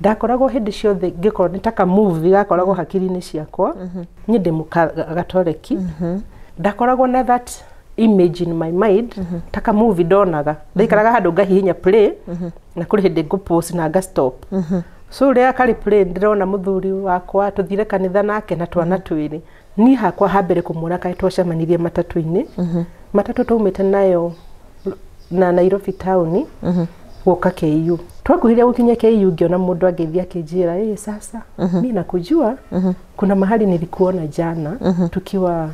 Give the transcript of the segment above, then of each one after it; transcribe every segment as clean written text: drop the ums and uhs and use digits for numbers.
Ndakoragwo hĩndĩ ciothe ngĩkorwo nĩ ta ka movie gakoragwo hakiri-inĩ ciakwa. Niĩ ndĩ mũgatoreki. Ndakoragwo na that image in my mind, ta ka movie ndonaga. Ndaikaraga handũ ngahihinya play, na kũrĩ hĩndĩ ngũ-pause na nga stop. So rĩrĩa karĩ play, ndĩrona mũthuri wakwa tũthire kanitha nake na twana twĩrĩ. Niĩ hakwa ha mbere kũmuona kaĩ twacemanirie matatũ-inĩ. Matatũ twaumĩte nayo na Nairobi taũni gũka KU. Twakuhĩrĩria gũkinya KU, ngĩona mũndũ angeithia akĩnjĩra, "Ĩ sasa mi nakujua, kuna mahali nilikuona jana tukiwa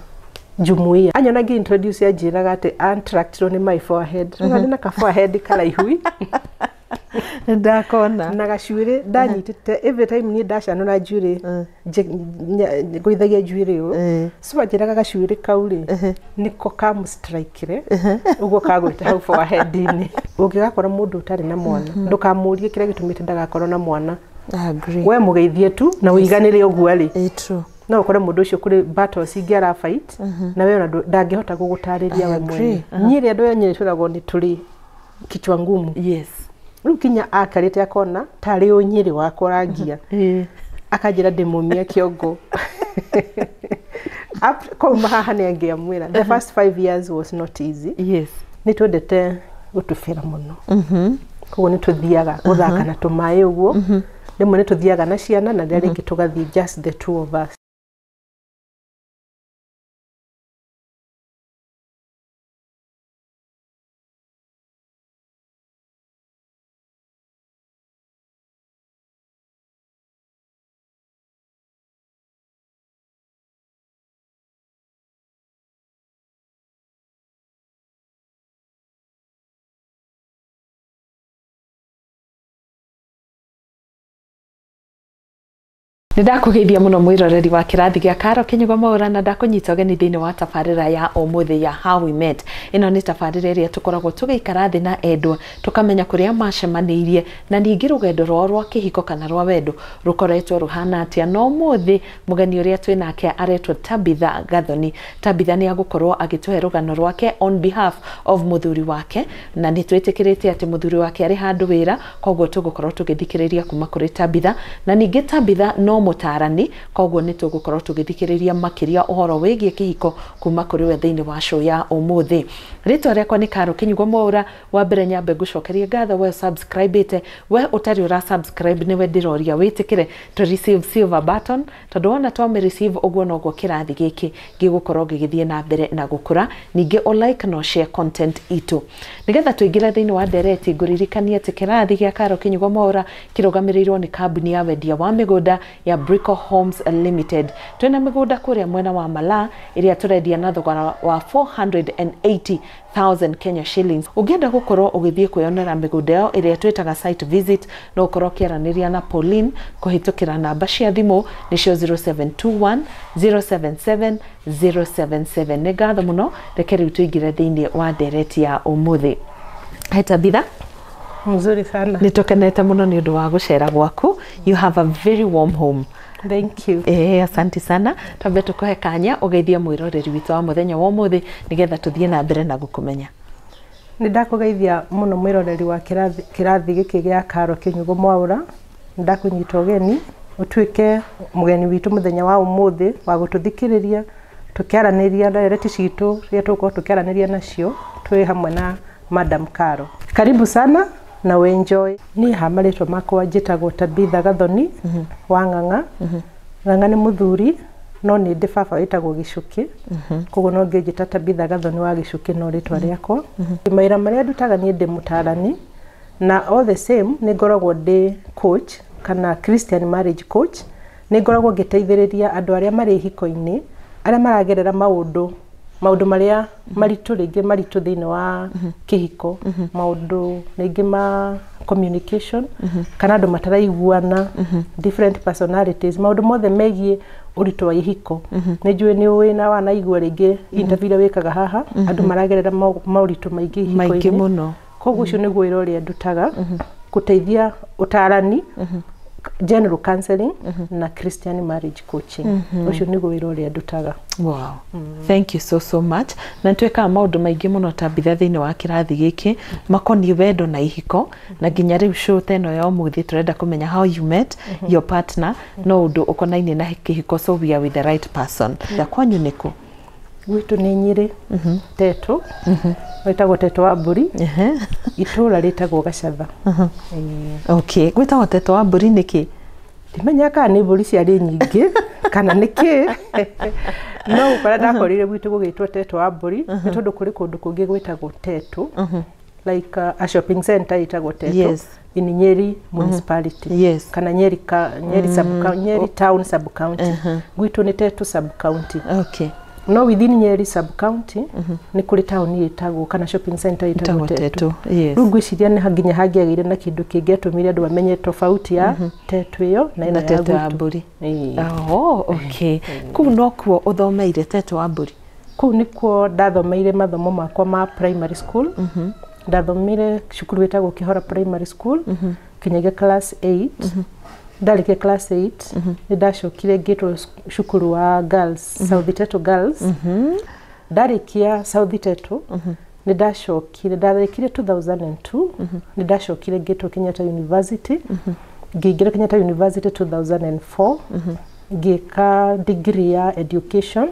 jumuiya." Anyona ngĩ introduce, anjĩraga atĩ attractirwo nĩ my forehead. Rĩu na ka forehead karaihu Ndakona. na gacuĩrĩ ndanyitĩte. Every time niĩ ndacanũra njuĩrĩ, ngũithagia njuĩrĩ ũũ. So anjĩraga gacuĩrĩ kau rĩ nĩko kamũstrikire ũguo kagwĩte hau forehead-inĩ. Ũngĩgakora mũndũ ũtarĩ na mwana, ndũkamũrie kĩrĩa gĩtũmĩte ndagakorwo na mwana. I agree. We mũgeithie tu na ũiganĩre ũguo rĩ. Eh, true. No ũkore mũndũ ũcio kũrĩ battles ingĩ ara fight na we ona ndangĩhota gũgũtarĩria I we agree. mwene. Niĩ rĩ, andũ aya nyĩrĩ twĩragwo nĩ tũrĩ kichwa ngumu. Rĩu kinya akarĩte akona tarĩ ũnyĩrĩ wakwa ũrangia, akanjĩra ndĩmũmia kĩongo. Kwauma haha nĩ angĩamwĩra the first 5 years was not easy. Nĩ twendete gũtubĩra mũno, koguo nĩ tũthiaga gũthaka na tũmaĩ ũguo. Rĩmwe nĩ tũthiaga na ciana na rĩrĩa rĩngĩ tũgathiĩ just the two of us. Nĩ ndakũgeithia mũno mwĩroreri wa kĩrathi gĩa Karo Kĩnyugo Mwaura, na ndakũnyita ũgeni thĩinĩ wa tabarĩra ya ũmũthĩ ya How We Met. Ĩno nĩ tabarĩra ĩrĩa tũkoragwo tũgĩikara thĩ na endwa, tũkamenya kũrĩa macemanĩirie na ningĩ rũgendo rwao rwa kĩhiko kana rwa wendo rũkoretwo rũhana atĩa. Na ũmũthĩ mũgeni ũrĩa twĩ nake aretwo Tabitha Gathoni. Tabitha nĩ agũkorwo agĩtũhe rũgano rwake on behalf of mũthuri wake, na nĩ twĩtĩkĩrĩte atĩ mũthuri wake arĩ handũ wĩra, koguo tũgũkorwo tũgĩthikĩrĩria kuma kũrĩ Tabitha. Na ningĩ Tabitha no mũtarani, koguo nĩ tũgũkorwo tũgĩthikĩrĩria makĩria ũhoro wĩgiĩ kĩhiko kuma kũrĩ we thĩinĩ wa show ya ũmũthĩ. Rĩtwa rĩakwa nĩ Karo Kĩnyugo Mwaura. Wa mbere nyambe ngũcokerie ngatho we subscribe-ĩte. We ũtarĩ ũra subscribe, nĩwe ndĩroria wĩtĩkĩre to receive silver button, tondũ wona twamĩ receive ũguo noguo kĩrathi gĩkĩ gĩgũkorwo gĩgĩthiĩ na mbere na gũkũra. Ningĩ o like no share content itũ nĩgetha tũingĩre thĩinĩ wa ndereti. Ngũririkanie atĩ kĩrathi gĩa Karo Kĩnyugo Mwaura kĩrũgamĩrĩirwo nĩ kambuni ya wendia wa mĩgũnda ya Brico Homes Limited. Twĩna mĩgũnda kũrĩa mwena wa Malaa ĩrĩa tũrendia na thogora wa 480,000 Kenya shillings. Ũngĩenda gũkorwo ũgĩthiĩ kwĩyonera mĩgũnda ĩyo ĩrĩa twĩtaga site visit, no ũkorwo ũkĩaranĩria na Pauline kũhĩtũkĩra namba cia thimũ, nĩcio 0721 077 077. Nĩ ngatho mũno, reke rĩu tũingĩre thĩinĩ wa ndereti ya ũmũthĩ. Hi Tabitha. Mzuri sana. Nĩ tũkenete mũno nĩ ũndũ wa gũcera gwaku. You have a very warm home. Thank you. Eh, asante sana. Twambe tũkũhe kanya ũgeithie mwĩroreri witũ wa mũthenya wa ũmũthĩ nĩgetha tũthiĩ na mbere na gũkũmenya. Nĩ ndakũgeithia mũno mwĩroreri wa kĩrathi gĩkĩ gĩa Karo Kĩnyugo Mwaura. Nĩ ndakũnyita ũgeni ũtuĩke mũgeni witũ mũthenya wa ũmũthĩ wa gũtũthikĩrĩria tũkĩaranĩria ndereti citũ rĩrĩa tũgũkorwo tũkĩaranĩria nacio twĩ hamwe na Madam Karo. Karibu sana na enjoy. Niĩ ha marĩtwa makwa njĩtagwo Tabitha Gathoni wa Ng'ang'a. Ng'ang'a nĩ mũthuri, no nĩ ndĩ baba wĩtagwo Gĩcũkĩ, koguo no ngĩnjĩta Tabitha Gathoni wa Gĩcũkĩ, no rĩtwa rĩakwa. Mawĩra marĩa ndutaga, niĩ ndĩ mũtarani na all the same nĩ ngoragwo ndĩ coach kana Christian marriage coach. Nĩ ngoragwo ngĩteithĩrĩria andũ arĩa marĩ ihiko-inĩ, arĩa maragerera maũndũ marĩa maritũ, rĩngĩ maritũ thĩinĩ wa kĩhiko, maũndũ rĩngĩ ma communication kana andũ mataraiguana, different personalities, maũndũ mothe megiĩ ũritũ wa ihiko. Nĩ njũĩ nĩ ũĩ na wanaigua rĩngĩ interview iria wĩkaga haha, andũ maragerera moritũ maingĩ maingĩ ihiko-inĩ. Mũno. Koguo ũcio nĩguo wĩra ũrĩa ndutaga, gũteithia ũtarani. General counseling na Christian marriage coaching. Ũcio nĩguo wĩra ũrĩa ndutaga. Wow. Thank you so so much. Na nĩtwĩkaga maũndũ maingĩ mũno Tabitha thĩinĩ wa kĩrathi gĩkĩ makoniĩ wendo na ihiko, na nginya rĩu show ta ĩno ya ũmũthĩ tũrenda kũmenya how you met your partner, no ũndũ ũkonainie na kĩhiko, so we are with the right person. Ya kwanyu nĩkũ? Gwitũ nĩ Nyĩrĩ, Tetũ, wĩtagwo Tetũ wa Mbũri, itũũra rĩtagwo Gacatha. Ĩĩ. Okay, gwĩtagwo Tetũ wa Mbũri nĩkĩ? Ndimenya kana nĩ mbũri ciarĩ nyingĩ kana nĩ kĩ, no gũkora ndakorire gwitũ gũgĩtwo Tetũ wa Mbũri nĩ tondũ kũrĩ kũndũ kũngĩ gwĩtagwo Tetũ, like a shopping center ĩtagwo Tetũ in Nyeri municipality kana Nyeri, Nyeri, sub Nyeri town sub county. Gwitũ nĩ Tetũ sub county. No within Nyeri sub county nĩ kũrĩ taũni ĩtagwo kana shopping center ĩtagwo Ĩtagwo Tetũ. Tetũ, yes. Rĩu ngwĩciria nĩ nginya hangĩagĩire na kĩndũ kĩngĩatũmire andũ mamenye tofauti ya Tetũ ĩyo na ĩno Na ya Tetũ ya gwitũ. Mbũri. Ĩĩ. Oh, okay. Kũu nokuo ũthomeire Tetũ wa Mbũri? Kũu nĩkuo ndathomeire mathomo makwa ma primary school. Ndathomire cukuru wĩtagwo Kĩhora Primary School kinyagia class 8. Ndarĩkia class 8 nĩ ndacokire ngĩtwo cukuru wa girls, South Tetu Girls. Ndarĩkia South Tetu nĩ ndacokire, ndarĩkirie 2002, nĩ ndacokire ngĩtwo Kenyatta University. Ngĩingĩra Kenyatta University 2004, ngĩka degree ya education.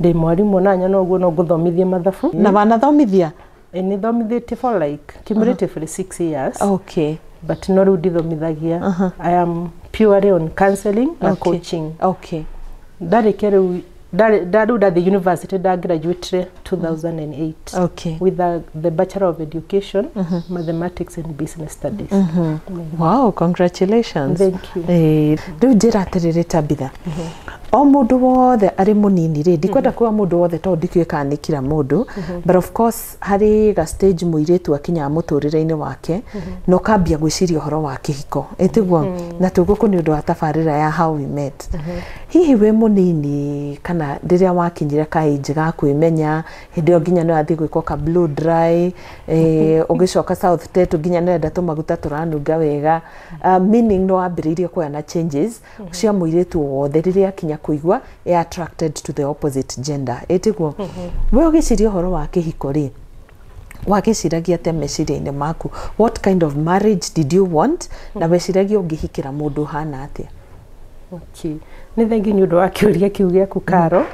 Ndĩ mwarimũ nanya noguo no ngũthomithie mathabu. Na wanathomithia? Nĩ thomithĩtie for like cumulatively 6 years. But no rĩu ndithomithagia. I am purely on counseling na coaching. Ndarĩkia rĩu rĩu ndathiĩ university, ndagraduatire 2008 with the Bachelor of Education, Mathematics and Business Studies. Wow, congratulations. Thank you. Eh, rĩu njĩra atĩrĩrĩ Tabitha, o mũndũ wothe arĩ mũnini rĩ, ndikwenda kuga mũndũ wothe tondũ ndikĩũĩ kana nĩ kila mũndũ, but of course harĩ ga stage mũirĩtu akinyaga mũtũrĩre-inĩ wake na ũkambia gwĩciria ũhoro wa kĩhiko, ĩtiguo? Na tũgũkũ nĩ ũndũ wa tabarĩra ya How We Met. Hihi wĩ mũnini kana rĩrĩa wakinyire ka age ga kwĩmenya, hĩndĩ ĩyo nginya nĩ wathiĩ gwĩkwo ka blow dry, ũgĩcoka South Tetu nginya nĩ wenda tũmaguta tũranunga wega, meaning nĩ wambĩrĩirie kuoya na changes cia mũirĩtu o wothe rĩrĩa akinya kũigua e attracted to the opposite gender, ĩtiguo? We ũgĩciria ũhoro wa kĩhiko rĩ, wagĩciragia atĩa meciria-inĩ maku? What kind of marriage did you want, na weciragia ũngĩhikĩra mũndũ ũhana atĩa? Okay. Nĩ thengi nĩ ũndũ wa kĩũria kĩu gĩaku, Karo,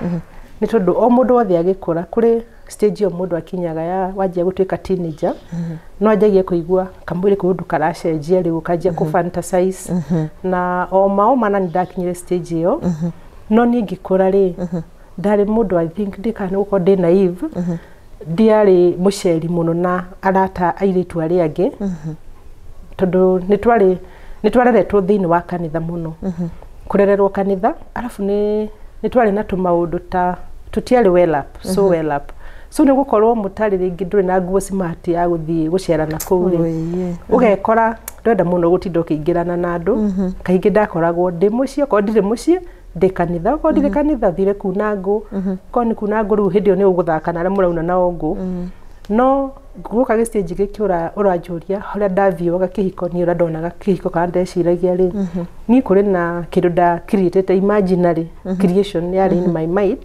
nĩ tondũ o mũndũ wothe agĩkũra kũrĩ stage ĩyo mũndũ akinyaga ya wanjia gũtuĩka teenager, no anjagia kũigua kamwĩrĩ kwĩ ũndũ karacenjia, rĩu ũkanjia kũ fantasize na o ma na nĩ ndakinyire stage ĩyo. No niĩ ngĩkũra rĩ, ndarĩ mũndũ, I think ndĩkana nĩ gũkorwo ndĩ naive, ndiarĩ mũceri mũno na arata airĩtu arĩa angĩ, tondũ nĩ twareretwo thĩinĩ wa kanitha mũno, kũrererwo kanitha, arabu nĩ twarĩ na tũmaũndũ ta tũtiarĩ well up, so well up, so nĩ gũkorwo mũtarĩ rĩngĩ ndũrĩ na nguo smart ya gũthiĩ gũcera na kũu rĩ, ũgekora ndwenda mũno gũtinda ũkĩingĩrana na andũ. Kaingĩ ndakoragwo ndĩ mũciĩ, okorwo ndirĩ mũciĩ ndĩ kanitha, okorwo ndirĩ kanitha thire kuna ngũ, okorwo nĩ kuna ngũ rĩu hĩndĩ ĩyo nĩ ũgũthaka na arĩa mũrauna nao ngũ. No gũka gĩ stage gĩkĩ ũranjũria ũrĩa ndathiaga kĩhiko, niĩ ũrĩa ndonaga kĩhiko kana ndeciragia rĩ, niĩ kũrĩ na kĩndũ nda creatĩte, imaginary creation yarĩ in my mind.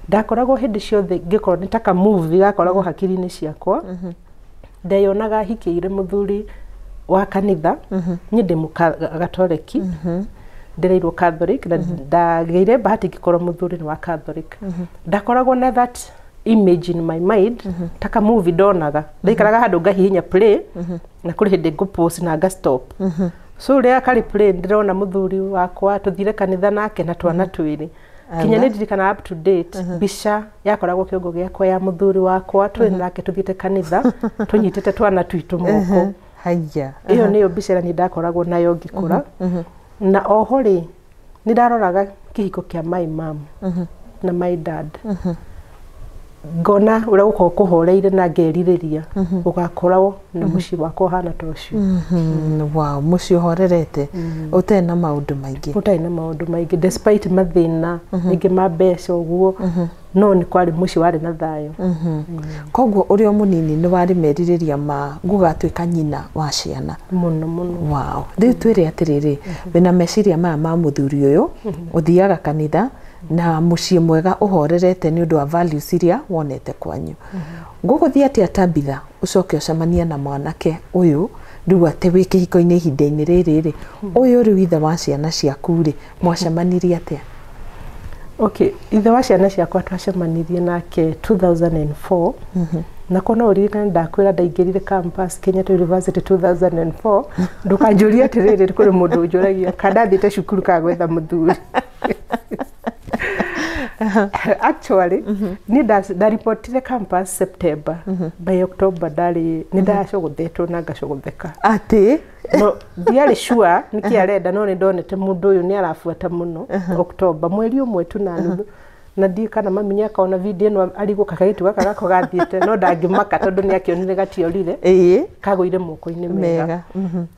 Ndakoragwo hĩndĩ ciothe ngĩkorwo nĩ ta ka movie gakoragwo hakiri-inĩ ciakwa. Ndeyonaga hikĩire mũthuri wa kanitha. Niĩ ndĩ mũgatoreki, ndereirwo Catholic na ndagĩire bahati ngĩkorwo mũthuri nĩ wa Catholic. Ndakoragwo na that image in my mind ta ka movie ndonaga. Ndaikaraga handũ ngahihinya play na kũrĩ hĩndĩ ngũ pause na nga stop, so rĩrĩa karĩ play ndĩrona mũthuri wakwa tũthire kanitha nake na twana twĩrĩ. Kinya nĩ ndirikana up to date mbica yakoragwo kĩongo gĩakwa ya mũthuri wakwa twĩ nake tũthiĩte kanitha tũnyitĩte twana twitũ moko. Haya. Ĩyo nĩyo mbica ĩrĩa niĩ ndakoragwo nayo ngĩkũra. Na oho rĩ, nĩ ndaroraga kĩhiko kĩa my mom na my dad. Ngona ũrĩa gũkorwo kũhoreire na ngerirĩria gũgakorwo na mũciĩ wakwa ũhana ta ũcio. Wow, mũciĩ ũhorerete ũtarĩ na maũndũ maingĩ. Ũtarĩ na maũndũ maingĩ despite mathĩna rĩngĩ ma mbeca ũguo, no nĩ kwarĩ mũciĩ warĩ na thayũ. Koguo ũrĩ o mũnini nĩ warĩ merirĩria ma gũgatuĩka nyina wa ciana. Mũno mũno. Wow. Rĩu twĩre atĩrĩrĩ, wĩna meciria maya ma mũthuri ũyũ, ũthiaga kanitha na mũciĩ mwega ũhorerete nĩ ũndũ wa values iria wonete kwanyu. Gũgũthiĩ atĩa Tabitha ũcoke ũcemanie na mwanake ũyũ rĩu atĩ wĩ kĩhiko-inĩ ihinda-inĩ rĩrĩ rĩ, ũyũ rĩu ithe wa ciana ciaku rĩ, mwacemanirie atĩa? Okay, ithe wa ciana ciakwa twacemanirie nake 2004. Na ko no ũririkane ndakwĩra ndaingĩrire campus Kenyatta University 2004. Ndũkanjũrie atĩrĩrĩ, kũrĩ mũndũ ũnjũragia kana ndathiĩte cukuru kana gwetha mũthuri. Actually, niĩ ndaripotire campus September, by October ndarĩ nĩ ndacogothetwo na ngacogotheka. Atĩ? No ndiarĩ sure nĩkĩ arenda, no nĩ ndonete mũndũ ũyũ nĩ arabuata mũno. October, mweri ũmwe tu na nuthu, na ndiĩ kana mami nĩ akona video ĩno arigwo kakagitu gaka gako gathiĩte, no ndangĩmaka tondũ nĩ akĩonire gatiorire, kagũire moko-inĩ mega. Mega.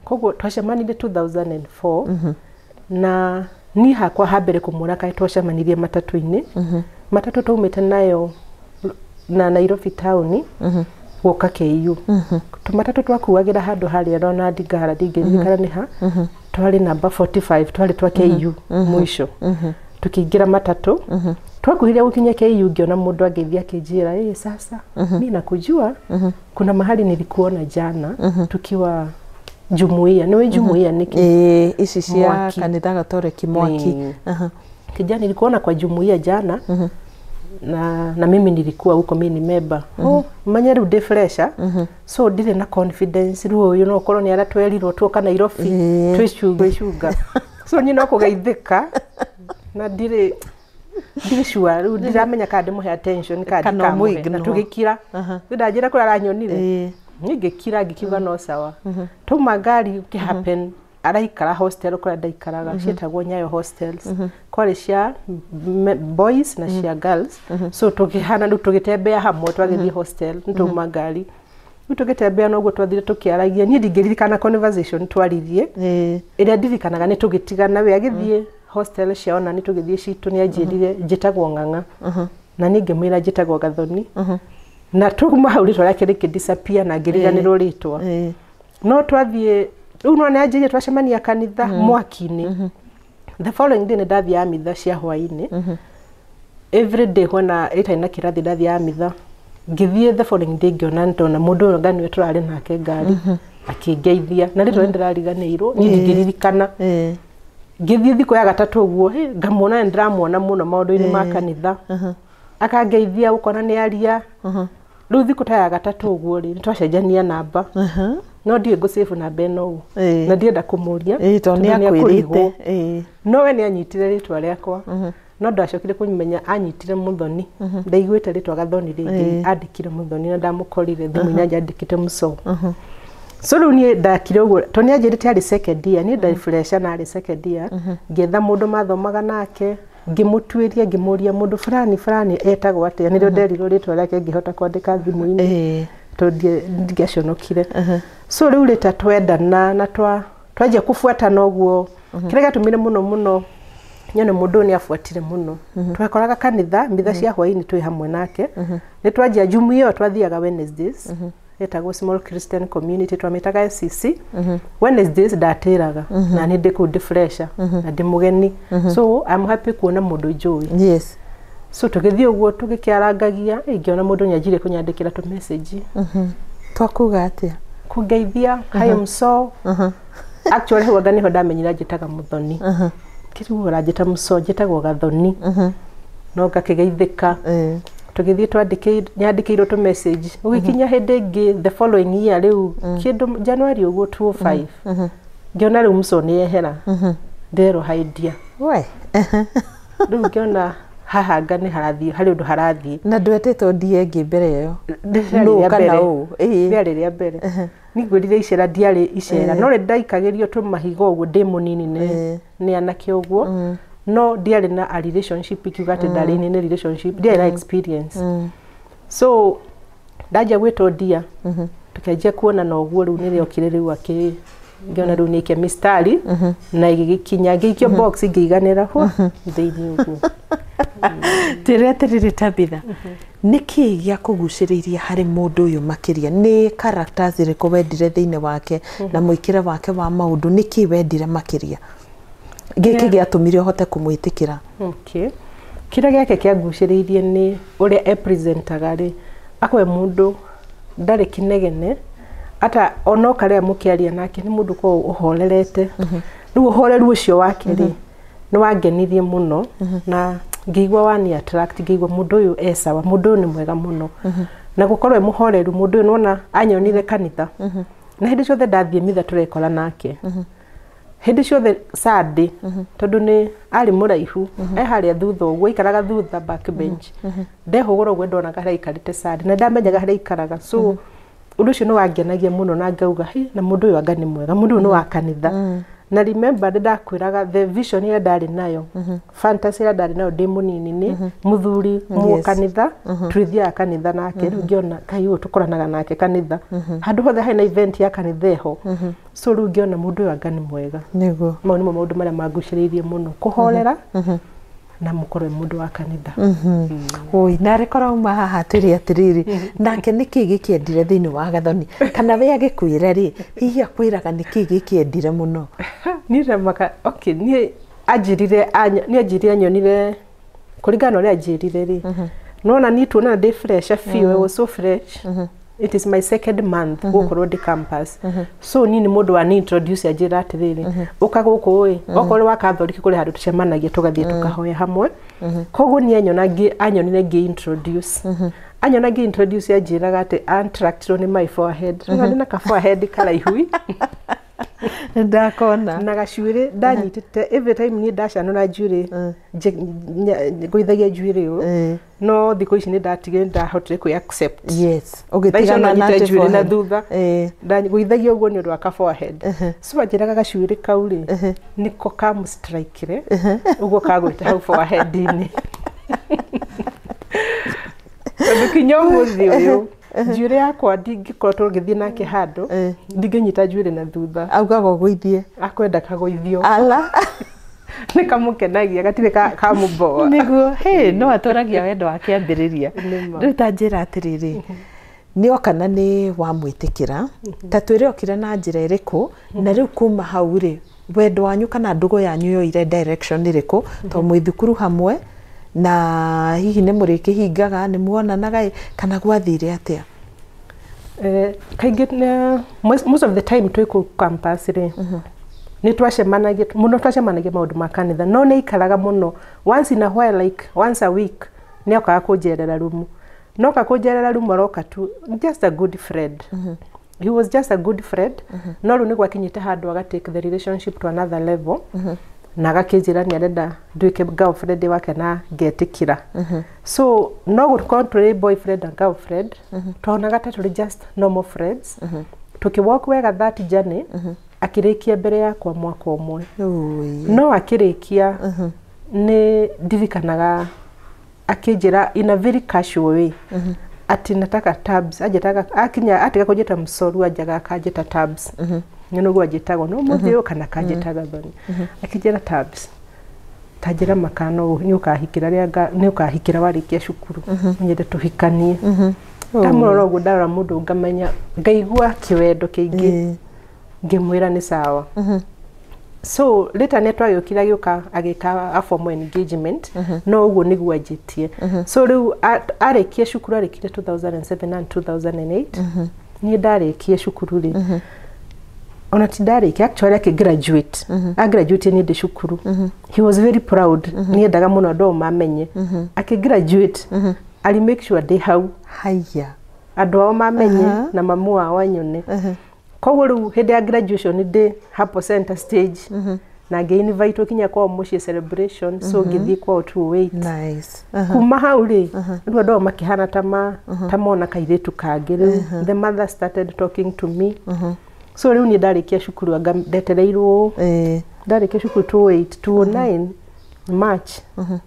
Koguo twacemanirie 2004 na niĩ hakwa ha mbere kũmuona kaĩ twacemanirie matatũ-inĩ. Matatũ twaumĩte nayo na Nairobi taũni gũka KU. Tũmatatũ twakuagĩra handũ harĩa Ronald Ngara, ndingĩririkana nĩ ha, twarĩ namba 45, twarĩ twa KU mũico. Tũkĩingĩra matatũ, twakuhĩrĩria gũkinya KU, ngĩona mũndũ angĩthiĩ akĩnjĩra, "Ĩ sasa mi nakujua, kuna mahali nilikuona jana tukiwa jumuiya." Nĩwe jumuiya nĩkĩ? Ĩĩ, ici cia Mwaki. Kanitha Gatoreki mwaki. Kijana, nilikuona kwa jumuiya jana na mimi nilikuwa huko, mi ni member. Oh, manya rĩu ndĩ fresher, so ndirĩ na confidence rĩu ũyũ no ũkorwo nĩ arĩa twerirwo tuoka Nairobi twĩcunga twĩcunga, so niĩ no kũgeithĩka na ndirĩ sure rĩu ndiramenya kana ndĩmũhe attention kana Kana ndikamũhe, na ũmũ-ignore. Tũgĩkira rĩu ndanjĩra kũrĩa aranyonire, niĩ ngĩkira ngĩkiuga no sawa. Twauma ngari kĩhappen araikara hostel kũrĩa ndaikaraga, ciĩtagwo Nyayo hostels, kwarĩ cia boys na cia girls. So tũkĩhana rĩu tũgĩtembea hamwe, twagĩthiĩ hostel nĩ twauma ngari rĩu tũgĩtembea noguo twathire tũkĩaragia. Niĩ ndingĩririkana conversation twaririe. Ĩrĩa ndirikanaga nĩ tũgĩtigana, we agĩthiĩ hostel ciao na nĩ tũgĩthiĩ citũ. Nĩ anjĩrire njĩtagwo Ng'ang'a na niĩ ngĩmwĩra njĩtagwo Gathoni, na tuma hau rĩtwa rĩake rĩkĩ disappear na ngĩriganĩrwo rĩtwa. No twathiĩ rĩu no nĩanjĩrire twacemania kanitha mwaki-inĩ. The following day nĩ ndathiaga mitha cia hwaĩ-inĩ every day hwana ĩtarĩ na kĩrathi, ndathiaga mitha. Ngĩthiĩ the following day ngĩona ndona mũndũ ũyũ nga nĩwe tũrarĩ nake ngari akĩngeithia na rĩtwa nĩndĩrariganĩirwo, niĩ ndingĩririkana. Ngĩthiĩ thikũ ya gatatũ ũguo, hĩ, ngamuona, nĩ ndĩramuona mũno maũndũ-inĩ ma kanitha, akangeithia ũkona nĩ aria. Rĩu thikũ ta ya gatatũ ũguo rĩ, nĩ twacenjania namba, no ndiũĩ ngũsave namba ĩno ũ na ndienda kũmũria Tondũ nĩ tondũ nĩekũrigwo. akwĩrĩte. No we nĩ anyitire rĩtwa rĩakwa, no ndacokire kũmenya anyitire Mũthoni. Ndaiguĩte rĩtwa Gathoni rĩngĩ, andĩkire Mũthoni na ndamũkorire thimũ-inĩ anjandĩkĩte Mũco. So rĩu niĩ ndakire ũguo tondũ nĩ anjĩrĩte arĩ second year, niĩ ndarĩ fresher na arĩ second year. Ngĩetha mũndũ mathomaga nake, ngĩmũtuĩria, ngĩmũria mũndũ fulani fulani etagwo atĩa. Nĩrĩo nderirwo rĩtwa rĩake ngĩhota kwandĩka thimũ-inĩ tondũ ndiaconokire. So rĩu rĩta twendana na twanjia kũbuatana ũguo, kĩrĩa gĩatũmire mũno mũno nyone mũndũ ũyũ nĩ abuatire mũno, twakoraga kanitha mitha cia hwaĩ-inĩ twĩ hamwe nake. Nĩ twanjia jumuiya ĩyo twathiaga Wednesdays, etagwo Small Christian Community, twamĩtaga SCC. Wednesdays ndatĩraga na nĩ ndĩ kũu ndĩ fresher na ndĩ mũgeni, so I'm happy kuona mũndũ njũĩ. So tũgĩthiĩ ũguo tũgĩkĩarangagia, ngĩona mũndũ nĩ anjire kũnyandĩkĩra tũ message. Twakuga atĩa? Kũngeithia, "Hi Mũco." Actually hau anga nĩho ndamenyire anjĩtaga Mũthoni. Kĩrĩu ũranjĩta Mũco, njĩtagwo Gathoni, no ngakĩgeithĩka. Tũgĩthiĩ nyandĩkĩirwo tũ message. Gũgĩkinya hĩndĩ ĩngĩ the following year, rĩu kĩndũ January ũguo 2005, ngĩona rĩu Mũco nĩ yehera, nderwo, "Hi dear." We. Rĩu ngĩona haha anga nĩ harathiĩ, harĩ ũndũ harathiĩ. Na ndwetĩtwo ndie ĩngĩ mbere ĩyo? Rĩarĩ Nũ rĩa kana mbere. ũ? Rĩarĩ rĩa mbere ningwĩrire icera, ndiarĩ icera, no rĩ ndaikagĩrio tũmahiga ũguo ndĩ mũnini nĩ anake ũguo, no ndiarĩ na a relationship ikiuga atĩ ndarĩ in any relationship, ndiarĩ na experience. So ndanjia gwĩtwo dia, tukĩanjia kuonana ũguo. Rĩu nĩrĩokire rĩu akĩ ngĩona rĩu nĩikia mistari na ĩgĩgĩkinya ngĩikio box ngĩiganĩra hwa thĩinĩ ũguo. Twĩre atĩrĩrĩ Tabitha, nĩ kĩĩ gĩa kũgucĩrĩirie harĩ mũndũ ũyũ makĩria? Nĩ characters irĩkũ wendire thĩinĩ wake na mũĩkĩre wake wa maũndũ? Nĩ kĩĩ wendire makĩria gĩkĩ gĩatũmire ũhote kũmwĩtĩkĩra? Okay. Kĩrĩa gĩake kĩangucĩrĩirie nĩ ũrĩa epresentaga rĩ, akorwo mũndũ ndarĩ kĩnegene, ata onoka rĩrĩa mũkĩaria nake nĩ mũndũ ũkoragwo ũhorerete. Rĩu ũhoreru ũcio wake rĩ, nĩ wangenirie mũno na ngĩigua wani attract, ngĩigua mũndũ ũyũ e sawa, mũndũ ũyũ nĩ mwega mũno. Na gũkorwo e mũhoreru mũndũ ũyũ, nĩwona anyonire kanitha, na hĩndĩ ciothe ndathiĩ mitha tũrekora nake hĩndĩ ciothe Sunday, tondũ nĩ arĩ mũraihu, e harĩa thutha ũguo, aikaraga thutha back bench. Ndehũgũra ũguo ndonaga harĩa aikarĩte Sunday na ndamenyaga harĩa aikaraga. So ũndũ ũcio nĩ wangenagia mũno na ngauga, "Hĩ, na mũndũ ũyũ anga nĩ mwega, mũndũ ũyũ nĩ wa kanitha." Na remember, nĩ ndakwĩraga the vision ĩrĩa ndarĩ nayo, fantasy ĩrĩa ndarĩ nayo ndĩ mũnini, nĩ mũthuri kanitha, tũrĩthiaga kanitha nake. Rĩu ngĩona kai ũyũ tũkoranaga nake kanitha, handũ hothe harĩ na event ya kanitha eho. So rĩu ngĩona mũndũ ũyũ anga nĩ mwega. Mau nĩmo maũndũ marĩa mangucĩrĩirie mũno, kũhorera na mũkorwo e mũndũ wa kanitha. Oi, narĩ korwo uma haha twĩre atĩrĩrĩ, nake nĩ kĩĩ gĩkĩendire thĩinĩ wa Gathoni? Kana we agĩkwĩra rĩ, hihi akwĩraga nĩ kĩĩ gĩkĩendire mũno? Niĩ remaka, okay, niĩ anjĩrire niĩ anjĩrire anyonire kũringana na ũrĩa anjĩrire rĩ, nona niĩ tuonana ndĩ fresh biũ. I was so fresh. It is my second month gũkorwo ndĩ campus. So niĩ nĩ mũndũ wa ni introduce, anjĩra atĩrĩrĩ, ũka gũkũ ĩ, okorwo wa Catholic kũrĩ handũ tũcemanagia tũgathiĩ tũkahoya hamwe. Koguo niĩ anyona anyonire ngĩ introduce, anyona ngĩ introduce, anjĩraga atĩ attractirwo nĩ my forehead. Rĩu ndĩ na ka forehead karaihu. Ndakona. Na gacuĩrĩ ndanyitĩte every time niĩ ndacanũra njuĩrĩ, ngũithagia njuĩrĩ ũũ, no thikũ ici nĩ ndatigire, nĩ ndahotire kwĩ accept. Thaa icio Ũgĩtigana no na nyite atĩ njuĩrĩ na forehead. thutha. Ngũithagia ũguo nĩ ũndũ wa ka forehead. So anjĩraga gacuĩrĩ kau rĩ nĩko kamũstrikire ũguo kagwĩte hau forehead-inĩ, tondũ kinya ũmũthĩ ũyũ njuĩrĩ yakwa ndingĩkorwo tũgĩthiĩ nake handũ, ndingĩnyita njuĩrĩ na thutha. Augaga ũgũithie? Akwenda kagũithio. Ala. Nĩ kamũkenagia, gatirĩ kamũboa. Nĩguo hĩ no atũragia wendo wa kĩambĩrĩria. Nĩma. Rĩu ta njĩra atĩrĩrĩ, nĩ oka na nĩ wamwĩtĩkĩra, ta twĩre okire na njĩra ĩrĩkũ, na rĩu kuma hau rĩ, wendo wanyu kana ndũgũ yanyu yoire direction ĩrĩkũ, to mwĩ thukuru hamwe na hihi nĩ mũrĩkĩhingaga, nĩ muonanaga ĩ, kana gwathire atĩa? Kaingĩ most of the time twĩ kũu campus rĩ, nĩ twacemanagia mũno, twacemanagia maũndũ ma kanitha, no nĩ aikaraga mũno. Once in a while, like once a week, nĩ okaga kũnjerera rumu. No ka kũnjerera rumu aroka tu just a good friend. He was just a good friend. No rĩu nĩ gwakinyĩte handũ aga take the relationship to another level na agakĩnjĩra nĩ arenda nduĩke girlfriend wake na ngetĩkĩra. So no gũkorwo tũrĩ boyfriend and girlfriend, twonaga ta tũrĩ just normal friends, tũkĩwalk wega that journey. Akĩrĩkia mbere yakwa mwaka ũmwe. Ui. No akĩrĩkia nĩ ndirikanaga akĩnjĩra in a very casual way ati nataka Tabs. Anjĩtaga, akinya atiga kũnjĩta Msoru, anjaga akanjĩta Tabs. Nĩ nĩguo anjĩtagwo no mũthĩ ũyũ, kana akanjĩtaga Thoni. Akĩnjĩra, "Tabs, ta njĩra makano nĩ ũkahikĩra rĩa nĩ ũkahikĩra warĩkia cukuru, nyende tũhikanie." Ndamũrora ũguo, ndarora mũndũ ngamenya, ngaigua kĩwendo kĩingĩ. Ngĩmwĩra nĩ sawa. So later nĩ twagĩũkire, agĩũka agĩka a formal engagement, no ũguo nĩguo anjĩtie. So rĩu arĩkia cukuru, arĩkire 2007 and 2008 niĩ ndarĩkia cukuru rĩ, ona ti ndarĩkia actually, akĩ graduate, agraduate niĩ ndĩ cukuru. He was very proud, nĩ endaga mũno andũ ao mamenye akĩ graduate. Ari make sure ndĩ hau, Haya. andũ ao mamenye na mamu wao anyone. Koguo rĩu hĩndĩ ya graduation ndĩ hapo center stage na ngĩ invite kinya kwao mũciĩ celebration. So ngĩthiĩ kwao 208. Nice. Kuma hau rĩ, rĩu andũ ao makĩhana ta ma ta mona kairĩtu kangĩ. Rĩu the mother started talking to me. So rĩu niĩ ndarĩkia cukuru anga ndetereirwo. Ndarĩkia cukuru 2008, 2009 March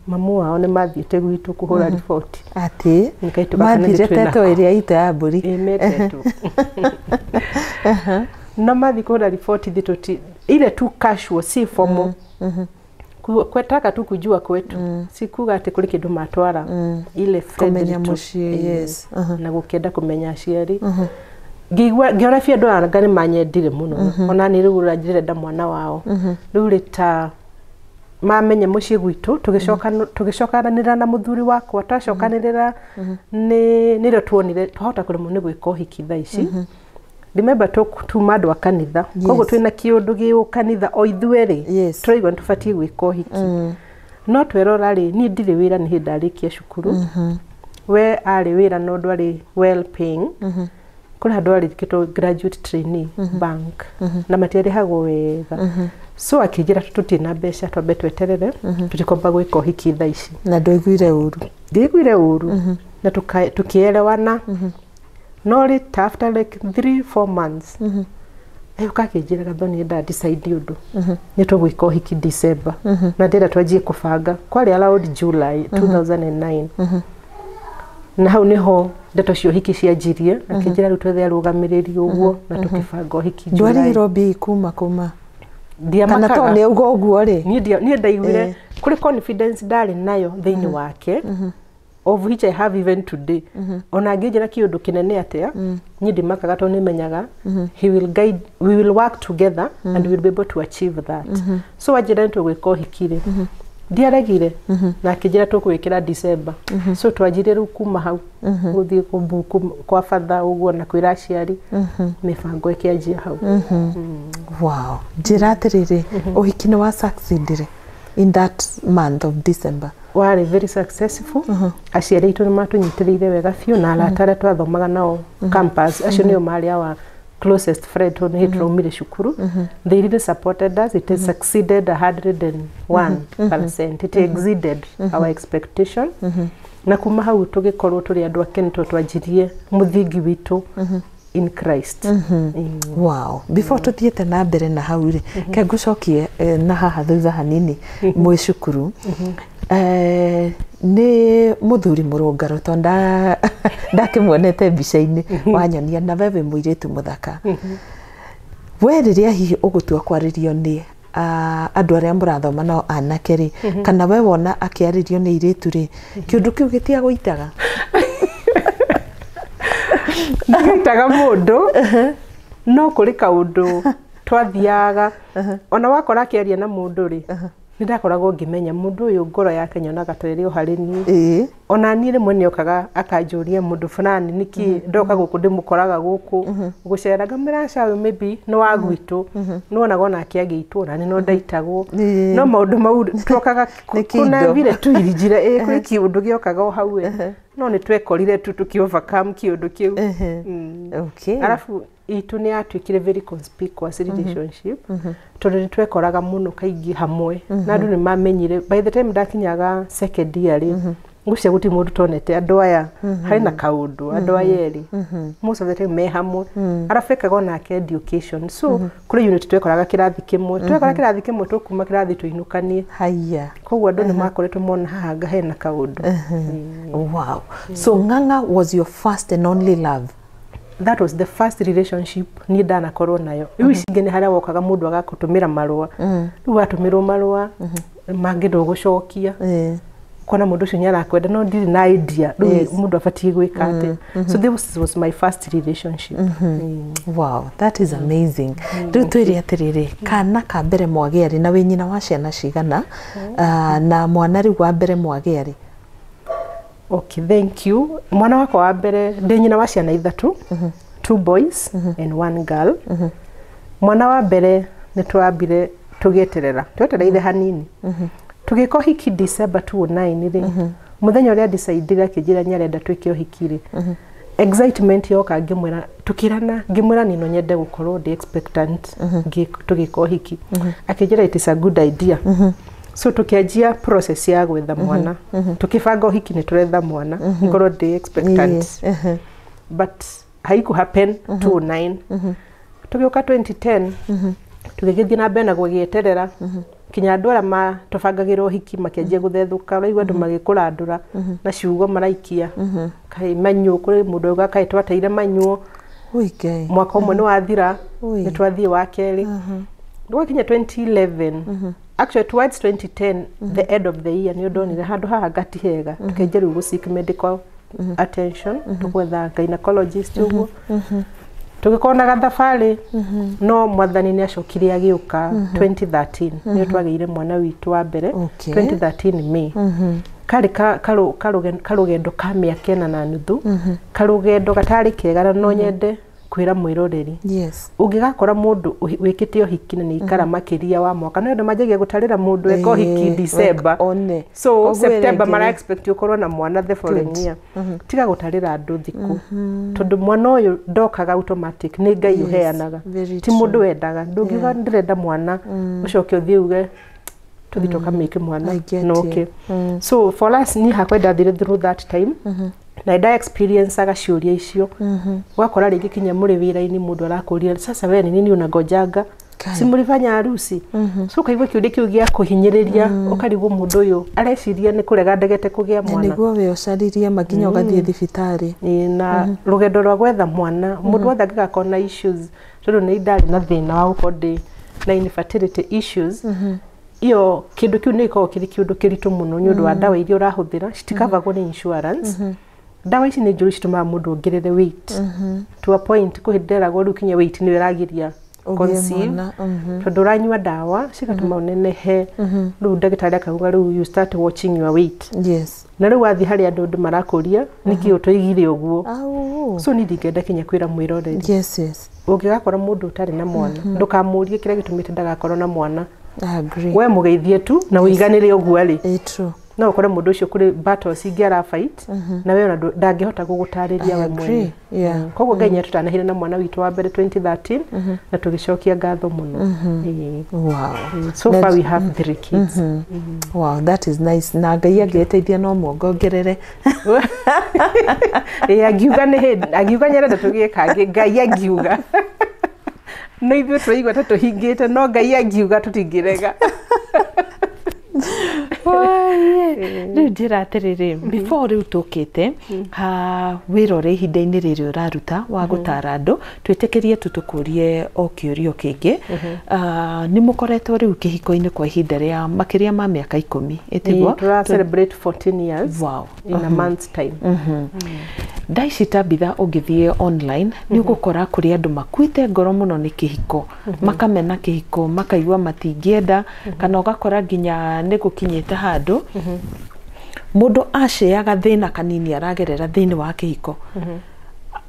mamu wao nĩ mathiĩte gwitũ kũhũra riboti. Atĩ Nĩkaitũ gaka nĩ mathire twĩnako. teto ĩrĩa itũ ya mbũri. Ĩ, metetwo na mathiĩ kũhũra riboti thĩ tũti ile tu casual, si formal. Kwetaka tu kujua kwetu, si kuga atĩ kũrĩ kĩndũ matwara, ile friendly Kũmenya tu. mũciĩ, Ĩ, yes. Na gũkĩenda kũmenya aciari, ngĩigua ngĩona biũ andũ aya nĩ manyendire mũno, ona niĩ rĩu ũranjĩrenda mwana wao rĩu rĩ ta mamenya mũciĩ gwitũ. Tũgĩcokanĩrĩra na mũthuri wakwa, twacokanĩrĩra nĩ nĩrĩo tuonire twahota kũremwo nĩ gwĩka ũhiki thaa ici. Remember tuma andũ a kanitha, koguo twĩna kĩũndũ gĩ kanitha o ithuerĩ, tũraigua nĩ tũbatiĩ gwĩka ũhiki, no twerora rĩ, niĩ ndirĩ wĩra, nĩ hĩndĩ ndarĩkia cukuru, we arĩ wĩra no ndwarĩ well paying. Kũrĩ handũ arĩkĩtwo graduate trainee bank na matiarĩhagwo wega, so akĩnjĩra tũtirĩ na mbeca, twambe tweterere, tũtikomba gwĩka ũhiki thaa ici. Na ndwaiguire ũru? Ndiaiguire ũru na tukielewana, no rĩ after like 3-4 months agĩũka akĩnjĩra, "Gathoni, nda decide ũndũ nĩ tũgwĩka ũhiki December na ndĩrenda twanjie kũbanga." Kwarĩ around July 2009, na hau niho ndeto cia ũhiki cianjirie. Akĩnjĩra rĩu twethe arũgamĩrĩri ũguo na tũkĩbanga ũhiki July. Ndwarigirwo mbia kuma kuma kana Ndiamakaga. To nĩ auga ũguo rĩ. Niĩ ndaiguire kũrĩ confidence ndarĩ nayo thĩinĩ wake, of which I have even today. Ona angĩnjĩra kĩũndũ kĩnene atĩa, niĩ ndimakaga tondũ nĩmenyaga he will guide, we will work together and we will be able to achieve that. So wanjĩra nĩ tũgwĩka ũhiki rĩ, ndiaregire, na akĩnjĩra tũgwĩkĩra December, so twanjirie rĩu kuma hau gũthiĩ kũbuku kwa batha ũguo na kwĩra aciari, mĩbango ĩkĩanjia hau. Wow, njĩra atĩrĩrĩ, ũhiki nĩ wa succeedire in that month of December? Warĩ very successful. Aciari aitũ nĩ matũnyitĩrĩire wega biũ na arata arĩa twathomaga nao campus, acio nĩo marĩ our closest friend tondũ nĩ hĩndĩ tũraumire cukuru. They really supported us. It has succeeded 101%. It exceeded our expectation, na kuma hau tũgĩkorwo tũrĩ andũ akenu tondũ twanjirie mũthingi witũ in Christ. Wow, before tuthiĩte na mbere na hau rĩ, ke ngũcokie na haha thutha hanini mwĩ cukuru. Nĩ mũthuri mũrũngarũ tondũ ndakĩmuonete mbica-inĩ wanyonia, na we wĩ mũirĩtu mũthaka. We rĩrĩa hihi ũgũtua kwarĩrio nĩ andũ arĩa mũrathoma nao anake rĩ, kana we wona akĩarĩrio nĩ airĩtu rĩ, kĩũndũ kĩu gĩtiagũitaga? Ndigĩitaga mũndũ, no kũrĩ kaũndũ twathiaga ona wakora akĩaria na mũndũ rĩ, nĩ ndakoragwo ngĩmenya mũndũ ũyũ ngoro yake nyonaga ta ĩrĩ o harĩ niĩ. Ona niĩ rĩmwe nĩokaga akanjũria, mũndũ fulani nĩkĩ ndoka gũkũ ndĩmũkoraga gũkũ gũcera, ngamwĩra aca, ũyũ maybe nĩ wa gwitũ, nĩwonaga ona akĩagĩitwo ona nĩ no ndaitagwo. No maũndũ mau twokaga Nĩ kuna kĩindo. vile tu irinjira ĩ kwĩ kĩũndũ gĩokaga o hau ĩ, no nĩ twekorire tu tũkĩ overcome kĩũndũ kĩu. Arabu itũ nĩ yatuĩkire very conspicuous relationship tondũ nĩ twekoraga mũno kaingĩ hamwe na andũ nĩ mamenyire. By the time ndakinyaga second year rĩ, ngũcia gũtirĩ mũndũ tonete andũ aya harĩ na kaũndũ, andũ aya erĩ most of the time me hamwe. Arabu ekaga onake education, so kũrĩ unit twekoraga kĩrathi kĩmwe, twekora kĩrathi kĩmwe tũkuma kĩrathi tũinũkanie. Haya. Koguo andũ nĩ makoretwo mona haha nga hena kaũndũ. Wow, so Ng'ang'a was your first and only love? That was the first relationship niĩ ndanakorwo nayo. Rĩu ici ingĩ nĩ harĩa wokaga mũndũ agakũtũmĩra marũa, rĩu watũmĩrwo marũa mangĩ ndũgũcokia, kona mũndũ ũcio nĩ arakwenda no ndirĩ na idea rĩu mũndũ abatiĩ gwĩka atĩa. So this was my first relationship. Wow, that is amazing. Rĩu twĩre atĩrĩrĩ, kana ka mbere mwagĩa rĩ, na wĩ nyina wa ciana cigana? Ah, na mwana rĩu wa mbere mwagĩa rĩ? Okay, thank you. Mwana wakwa wa mbere, ndĩ nyina wa ciana ithatũ, two boys and one girl. Mwana wa mbere nĩ twambire tũgĩeterera, twetereire hanini tũgĩka ũhiki December 2009 rĩ. Mũthenya ũrĩa decidire akĩnjĩra nĩ arenda twĩke ũhiki rĩ, excitement yoka, ngĩmwĩra, tukĩrana, ngĩmwĩra niĩ no nyende gũkorwo ndĩ expectant tũgĩka ũhiki. Akĩnjĩra it is a good idea, so tũkĩanjia process ya gwetha mwana, tũkĩbanga ũhiki nĩ tũretha mwana ngorwo ndĩ expectant. But haiku happen 2009. Tũgĩũka 2010, tũgĩgĩthiĩ na mbere na gũgĩeterera. Kinya andũ arĩa matũbangagĩra ũhiki makĩanjia gũthethũka, ũraigua andũ magĩkũrandũra na ciugo maraikia, kaĩ manyuo, kũrĩ mũndũ auga kaĩ twateire manyuo. Ui Ngai. Mwaka ũmwe nĩ wathira, Ui. nĩ twathiĩ wa kerĩ, gwakinya 2011, actually towards 2010, the end of the year, nĩ ndonire handũ haha ngati hega, tukĩanjia rĩu gũ seek medical attention, tũgwetha gynecologist ũguo, tũgĩkorwo na gathabarĩ, no Mwathani nĩ acokire agĩũka. 2013 nĩyo twagĩire mwana witũ wa mbere. 2013 May. Karĩ karũgendo ka mĩaka 4.5, karũgendo gatarĩ kega, na no nyende kwĩra mwĩroreri, ũngĩgakora mũndũ wĩkĩte ũhiki na nĩ ikara makĩria wa mwaka, no andũ manjagia gũtarĩra mũndũ eka ũhiki December, one. so Koguo September ĩrengere. Mara expect ũkorwo na mwana the following year. Tiga gũtarĩra andũ thikũ, tondũ mwana ũyũ ndokaga automatic, nĩ Ngai ũheanaga. Very Ti mũndũ wendaga. Ndũngiuga ndĩrenda mwana, ũcoke ũthiĩ uge tũthiĩ tũkamĩke mwana. I get No you. okay. So for us, niĩ hakwa ndathire through that time na nda experience aga ciũria icio, ũgakora rĩngĩ kinya mũrĩ wĩra-inĩ mũndũ arakũria, "Sasa we ni nini unangojanga? Kai. Si mlifanya harusi?" So ũkaigua kĩũria kĩu gĩa kũhinyĩrĩria, ũkarigwo mũndũ ũyũ areciria nĩ kũrega ndegete kũgĩa Na mwana. nĩguo we ũcaririe makinya ũgathiĩ thibitarĩ. Ĩĩ, na rũgendo rwa gwetha mwana, mũndũ wothe angĩgakorwo na issues, tondũ nĩ ndarĩ na thĩna wa gũkorwo ndĩ na infertility issues, iyo kĩndũ kĩu nĩ gĩkoragwo kĩrĩ kĩũndũ kĩritũ mũno nĩ ũndũ wa ndawa iria ũrahũthĩra citikavagwo nĩ insurance. Ndawa ici nĩ njũru, citũmaga mũndũ ongerere weight to a point kũhĩndĩ nderagwo rĩu kinya weight nĩyo ĩragiria ũgĩe conceive, mwana. Tondũ ũranyua ndawa cigatũma ũnenehe. Rĩu ndagĩtarĩ akauga rĩu you start watching your weight. Na rĩu wathiĩ harĩ andũ, andũ marakũria nĩkĩ ũtũigire ũguo. Au. So niĩ ndingĩenda kinya kwĩra mwĩroreri, ũngĩgakora mũndũ ũtarĩ na mwana, ndũkamũrie kĩrĩa gĩtũmĩte ndagakorwo na mwana. I agree. We mũgeithie tu na ũiganĩre ũguo arĩ. True. No ũkore mũndũ ũcio kũrĩ battles ingĩ arafight, na we ona ndangĩhota gũgũtarĩria I we agree. mwene. Koguo Ngai nĩatũtanahire na mwana witũ wa mbere 2013, na tũgĩcokia ngatho mũno. Ĩĩ. So far we have three kids. Wow, that is nice. Na Ngai angĩteithia no muongongerere. Ĩĩ, angiuga nĩ hĩndĩ angiuga nyarenda tũgĩe kangĩ, Ngai angiuga, no ithuĩ tũraigua ta tũhingĩte, no Ngai angiuga tũtingĩrega. Rĩu njĩra atĩrĩrĩ, before rĩu tũkĩte ha wĩra ũrĩa ihinda-inĩ rĩrĩ ũraruta wa gũtara andũ, twĩtĩkĩrie tu tũkũrie o kĩũrio kĩngĩ. Ah, nĩ mũkoretwo rĩu kĩhiko-inĩ kwa ihinda rĩa makĩria ma mĩaka 10, ĩtiguo? Tũra celebrate 14 years in a month's time. Thaa ici Tabitha, ũngĩthiĩ online nĩ ũgũkora kũrĩ andũ makuĩte ngoro mũno nĩ kĩhiko, makamena kĩhiko, makaigua matingĩenda, kana ũgakora nginya nĩ gũkinyĩte handũ mũndũ aceaga thĩna kanini aragerera thĩinĩ wa kĩhiko,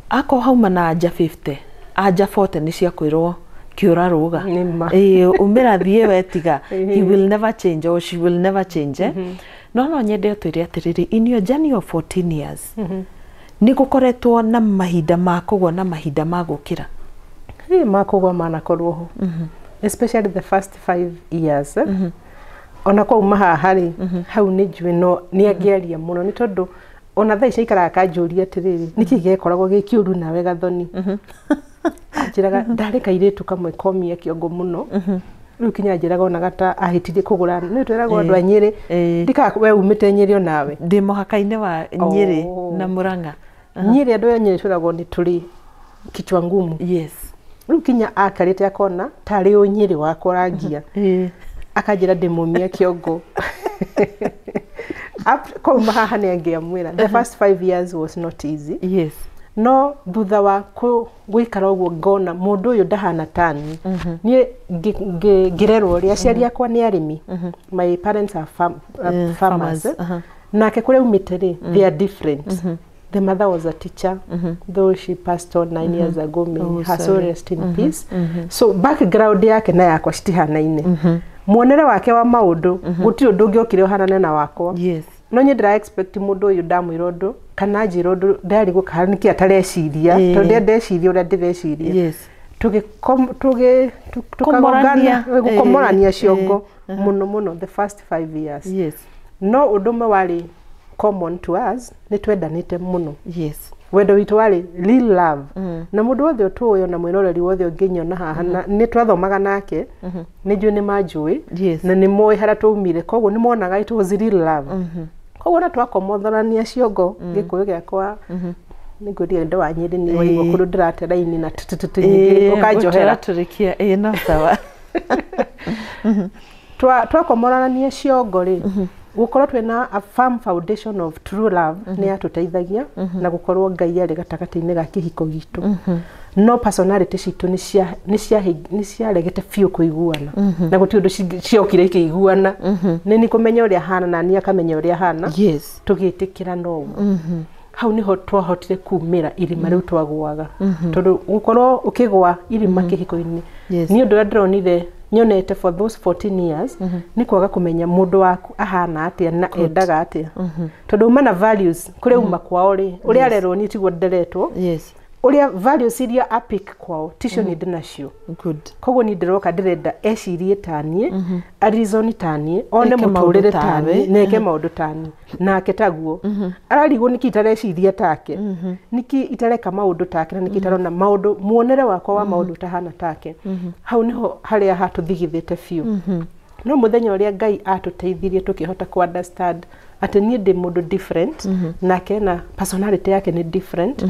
akorwo hauma na anja 50, anja 40 nĩ cia kwĩrwo kĩũra rũga. Nĩ ma. Ĩĩ, umĩra thiĩ wetiga, he will never change or she will never change, eh? No no nyende ũtwĩre atĩrĩrĩ, in your journey of 14 years nĩ gũkoretwo na mahinda ma kũgwa na mahinda ma gũkĩra? Ĩ, makũgwa manakorwo ho, especially the first 5 years, eh? Ona kwauma haha rĩ, hau nĩ njũĩ no nĩ angĩaria mũno, nĩ tondũ ona thaa ici aikaraga akanjũria atĩrĩrĩ, nĩkĩ gĩkoragwo gĩ kĩũru nawe Gathoni? Anjĩraga ndarĩ kairĩtu kamwe komia kĩongo mũno, rĩu kinya anjĩraga onaga ta ahĩtirie kũgũra, nĩ twĩragwo andũ a Nyĩrĩ, ndikaga we umĩte Nyĩrĩ onawe? Ndĩ mũhaka-inĩ wa Nyĩrĩ na Mũrang'a. Nyĩrĩ, andũ a Nyĩrĩ twĩragwo nĩ tũrĩ kichwa ngumu. Rĩu kinya akarĩte akona tarĩ ũnyĩrĩ wakwa ũrangia, akanjĩra ndĩmũmia kĩongo. Kwauma haha nĩ angĩamwĩra the first 5 years was not easy. No thutha wa gũikara ũguo ngona mũndũ ũyũ ndahana tani niĩ ngĩrerwo ũrĩa aciari akwa nĩ arĩmi, my parents are farmers, farmers, eh? Nake kũrĩa umĩte rĩ, they are different. The mother was a teacher, though she passed on 9 years ago, may Oh, her soul sorry. rest in peace. So background yake na yakwa citihanaine, muonere wake wa maũndũ gũtirĩ ũndũ ũngĩokire ũhanane na wakwa. No niĩ ndĩra expect mũndũ ũyũ ndamwĩra ũndũ kana anjĩra ũndũ, ndarigwo kana nĩkĩ atareciria, tondũ ndeciria ũrĩa ndĩreciria. Komorania. Tũkagongana gũkomorania ciongo mũno mũno the first 5 years. No ũndũ ũmwe warĩ common to us, nĩ twendanĩte mũno. Wendo witũ warĩ real love. Na mũndũ wothe ũtũĩ ona mwĩroreri wothe ũngĩnyona haha na nĩ twathomaga nake, nĩ njũĩ nĩ manjũĩ na nĩ moĩ harĩa twaumire, koguo nĩ monaga it was real love. Koguo ona twakomothorania ciongo, gĩkũyũ gĩakwa nĩ ngwĩrire ndo wa Nyĩrĩ nĩ waigua kũndũ ndĩrate raini na tutututu nyingĩ ũkanjohera. Tũratũrĩkia, ĩĩ no sawa. Twakomorania ciongo rĩ, gũkorwo twĩna a firm foundation of true love nĩ yatũteithagia, na gũkorwo Ngai arĩ gatagatĩ-inĩ ga kĩhiko gitũ. No personality citũ nĩ ciaregete biũ kũiguana, na gũtirĩ ũndũ ciokire ikĩiguana. Nĩ ni kũmenya ũrĩa hana na niĩ akamenya ũrĩa hana, tũgĩtĩkĩra no ũguo. Hau niho twahotire kumĩra irima rĩu twagũaga, tondũ gũkorwo ũkĩgwa irima kĩhiko-inĩ nĩ ũndũ ũrĩa ndĩronire nyonete for those 14 years, nĩ kwaga kũmenya mũndũ waku ahana atĩa na endaga atĩa, tondũ uma na values kũrĩa uma kwao rĩ, ũrĩa arerwo niĩ tiguo nderetwo, ũrĩa values iria apick kwao ticio niĩ ndĩnacio. Koguo niĩ ndĩroka ndĩrenda ecirie taniĩ, arizoni taniĩ, one Eke maũndũ mũtũrĩre tawe. taniĩ na eke maũndũ taniĩ, nake taguo ararigwo nĩkĩ itareciria take, nĩkĩ itareka maũndũ take, na nĩkĩ itarona maũndũ, muonere wakwa wa maũndũ ũtahana take. Hau niho harĩa hatũthigithĩte biũ. No mũthenya ũrĩa Ngai atũteithirie tũkĩhota ku understand atĩ niĩ ndĩ mũndũ different, nake na personality yake nĩ different,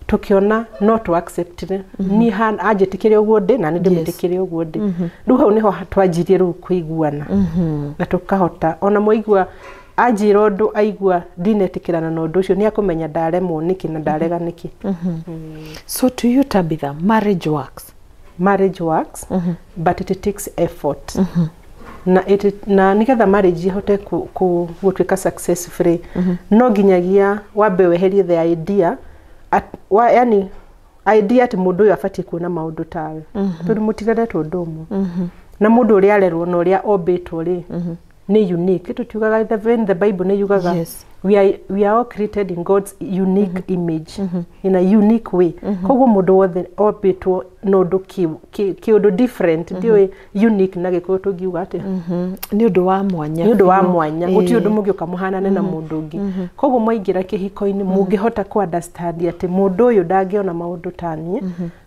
tukiona no tu acceptire niĩ anjĩtĩkĩre ũguo ndĩ na nĩ ndĩmwĩtĩkĩre ũguo ndĩ. Rĩu hau nĩho twanjirie rĩu kũiguana na tũkahota ona mwaigua anjĩra ũndũ aigua ndinetĩkĩrana na ũndũ ũcio, nĩ akũmenya ndaremwo nĩkĩ na ndarega nĩkĩ. So to you, Tabitha, marriage works? Marriage works, but it takes effort. Na nigetha marriage ihote gũtuĩka successful, no nginyagia wambe weherie the idea yani idea atĩ mũndũ ũyũ abatiĩ kuona maũndũ tawe, tondũ mũtireretwo ũndũ ũmwe, na mũndũ ũrĩa arerwo na ũrĩa ombĩtwo rĩ nĩ unique. Tũtiugaga the Bible nĩ yugaga we are all created in God's unique image, in a unique way. Koguo mũndũ wothe ombĩtwo na ũndũ kĩũndũ different. Ndiũĩ unique na Gĩkũyũ tũngiuga atĩa. Nĩ ũndũ wa mwanya. Nĩ ũndũ wa biũ. mwanya. Gũtirĩ ũndũ mũngĩũka mũhanane na mũndũ ũngĩ. Koguo mwaingĩra kĩhiko-inĩ, mũngĩhota ku understand atĩ mũndũ ũyũ ndangĩona maũndũ ta niĩ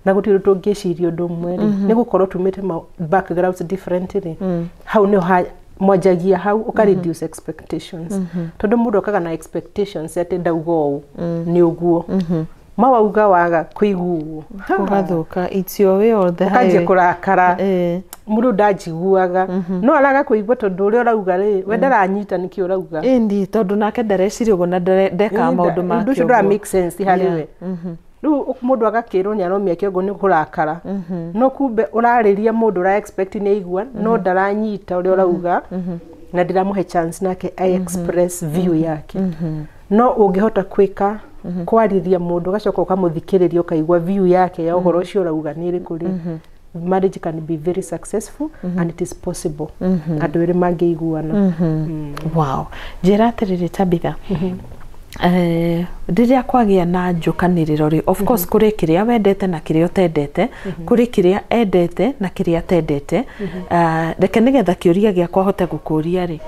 na gũtirĩ ũndũ tũngĩciria ũndũ ũmwe rĩ, nĩ gũkorwo tumĩte backgrounds different rĩ, hau nĩho mwanjagia hau ũka reduce expectations, tondũ mũndũ okaga na expectations atĩ ndauga ũũ nĩ ũguo, ma wauga waga kũiguo, Gũgathũka, it's your way or the ũkanjia highway. Kũrakara, mũndũ ndanjiguaga, no araga kũigua tondũ ũrĩa ũrauga rĩ, we ndaranyita nĩkĩ ũrauga. Ĩndi tondũ nake ndareciria ũguo na ndekaga maũndũ make Ũndũ ũcio ndũra ũguo. make sense harĩ we. Rĩu mũndũ agakĩrwo nĩ aromia kĩongo nĩ kũrakara, no kumbe ũrarĩria mũndũ ũra expect nĩ aigua, no ndaranyita ũrĩa ũrauga na ndiramũhe chance nake I express view yake. No ũngĩhota kwĩka kwarĩria mũndũ, ũgacoka ũkamũthikĩrĩria, ũkaigua view yake ya ũhoro ũcio ũrauga nĩ ĩrĩkũ rĩ, marriage can be very successful and it is possible andũ erĩ mangĩiguana. Wow. Njĩra atĩrĩrĩ, Tabitha, rĩrĩa kwagĩa na njũkanĩrĩro rĩ, of course kũrĩ kĩrĩa wendete na kĩrĩa ũtendete, kũrĩ kĩrĩa endete na kĩrĩa atendete. Reke nĩgetha kĩũria gĩakwa hote gũkũria rĩ,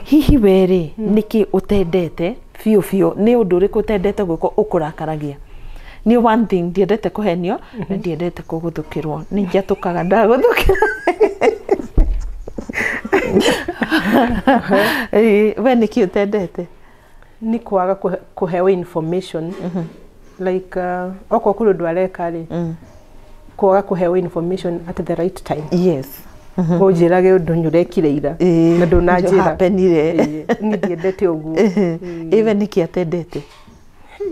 hihi we rĩ, nĩkĩ ũtendete biũ biũ? Nĩ ũndũ ũrĩkũ ũtendete gwĩka ũkũrakaragia? Niĩ one thing, ndiendete kũhenio na ndiendete kũgũthũkĩrwo. Nĩ njatũkaga ndagũthũkĩra. Ĩĩ, we nĩkĩ ũtendete? Nĩ kwaga kũheo information, like okorwo kũrĩ ũndũ areka rĩ, kwaga kũheo information at the right time. Ũnjĩrage ũndũ nyũrekire ira na ndũnanjĩra. Happenire. Ĩĩ, niĩ ndiendete ũguo. Ĩwe nĩkĩ atendete?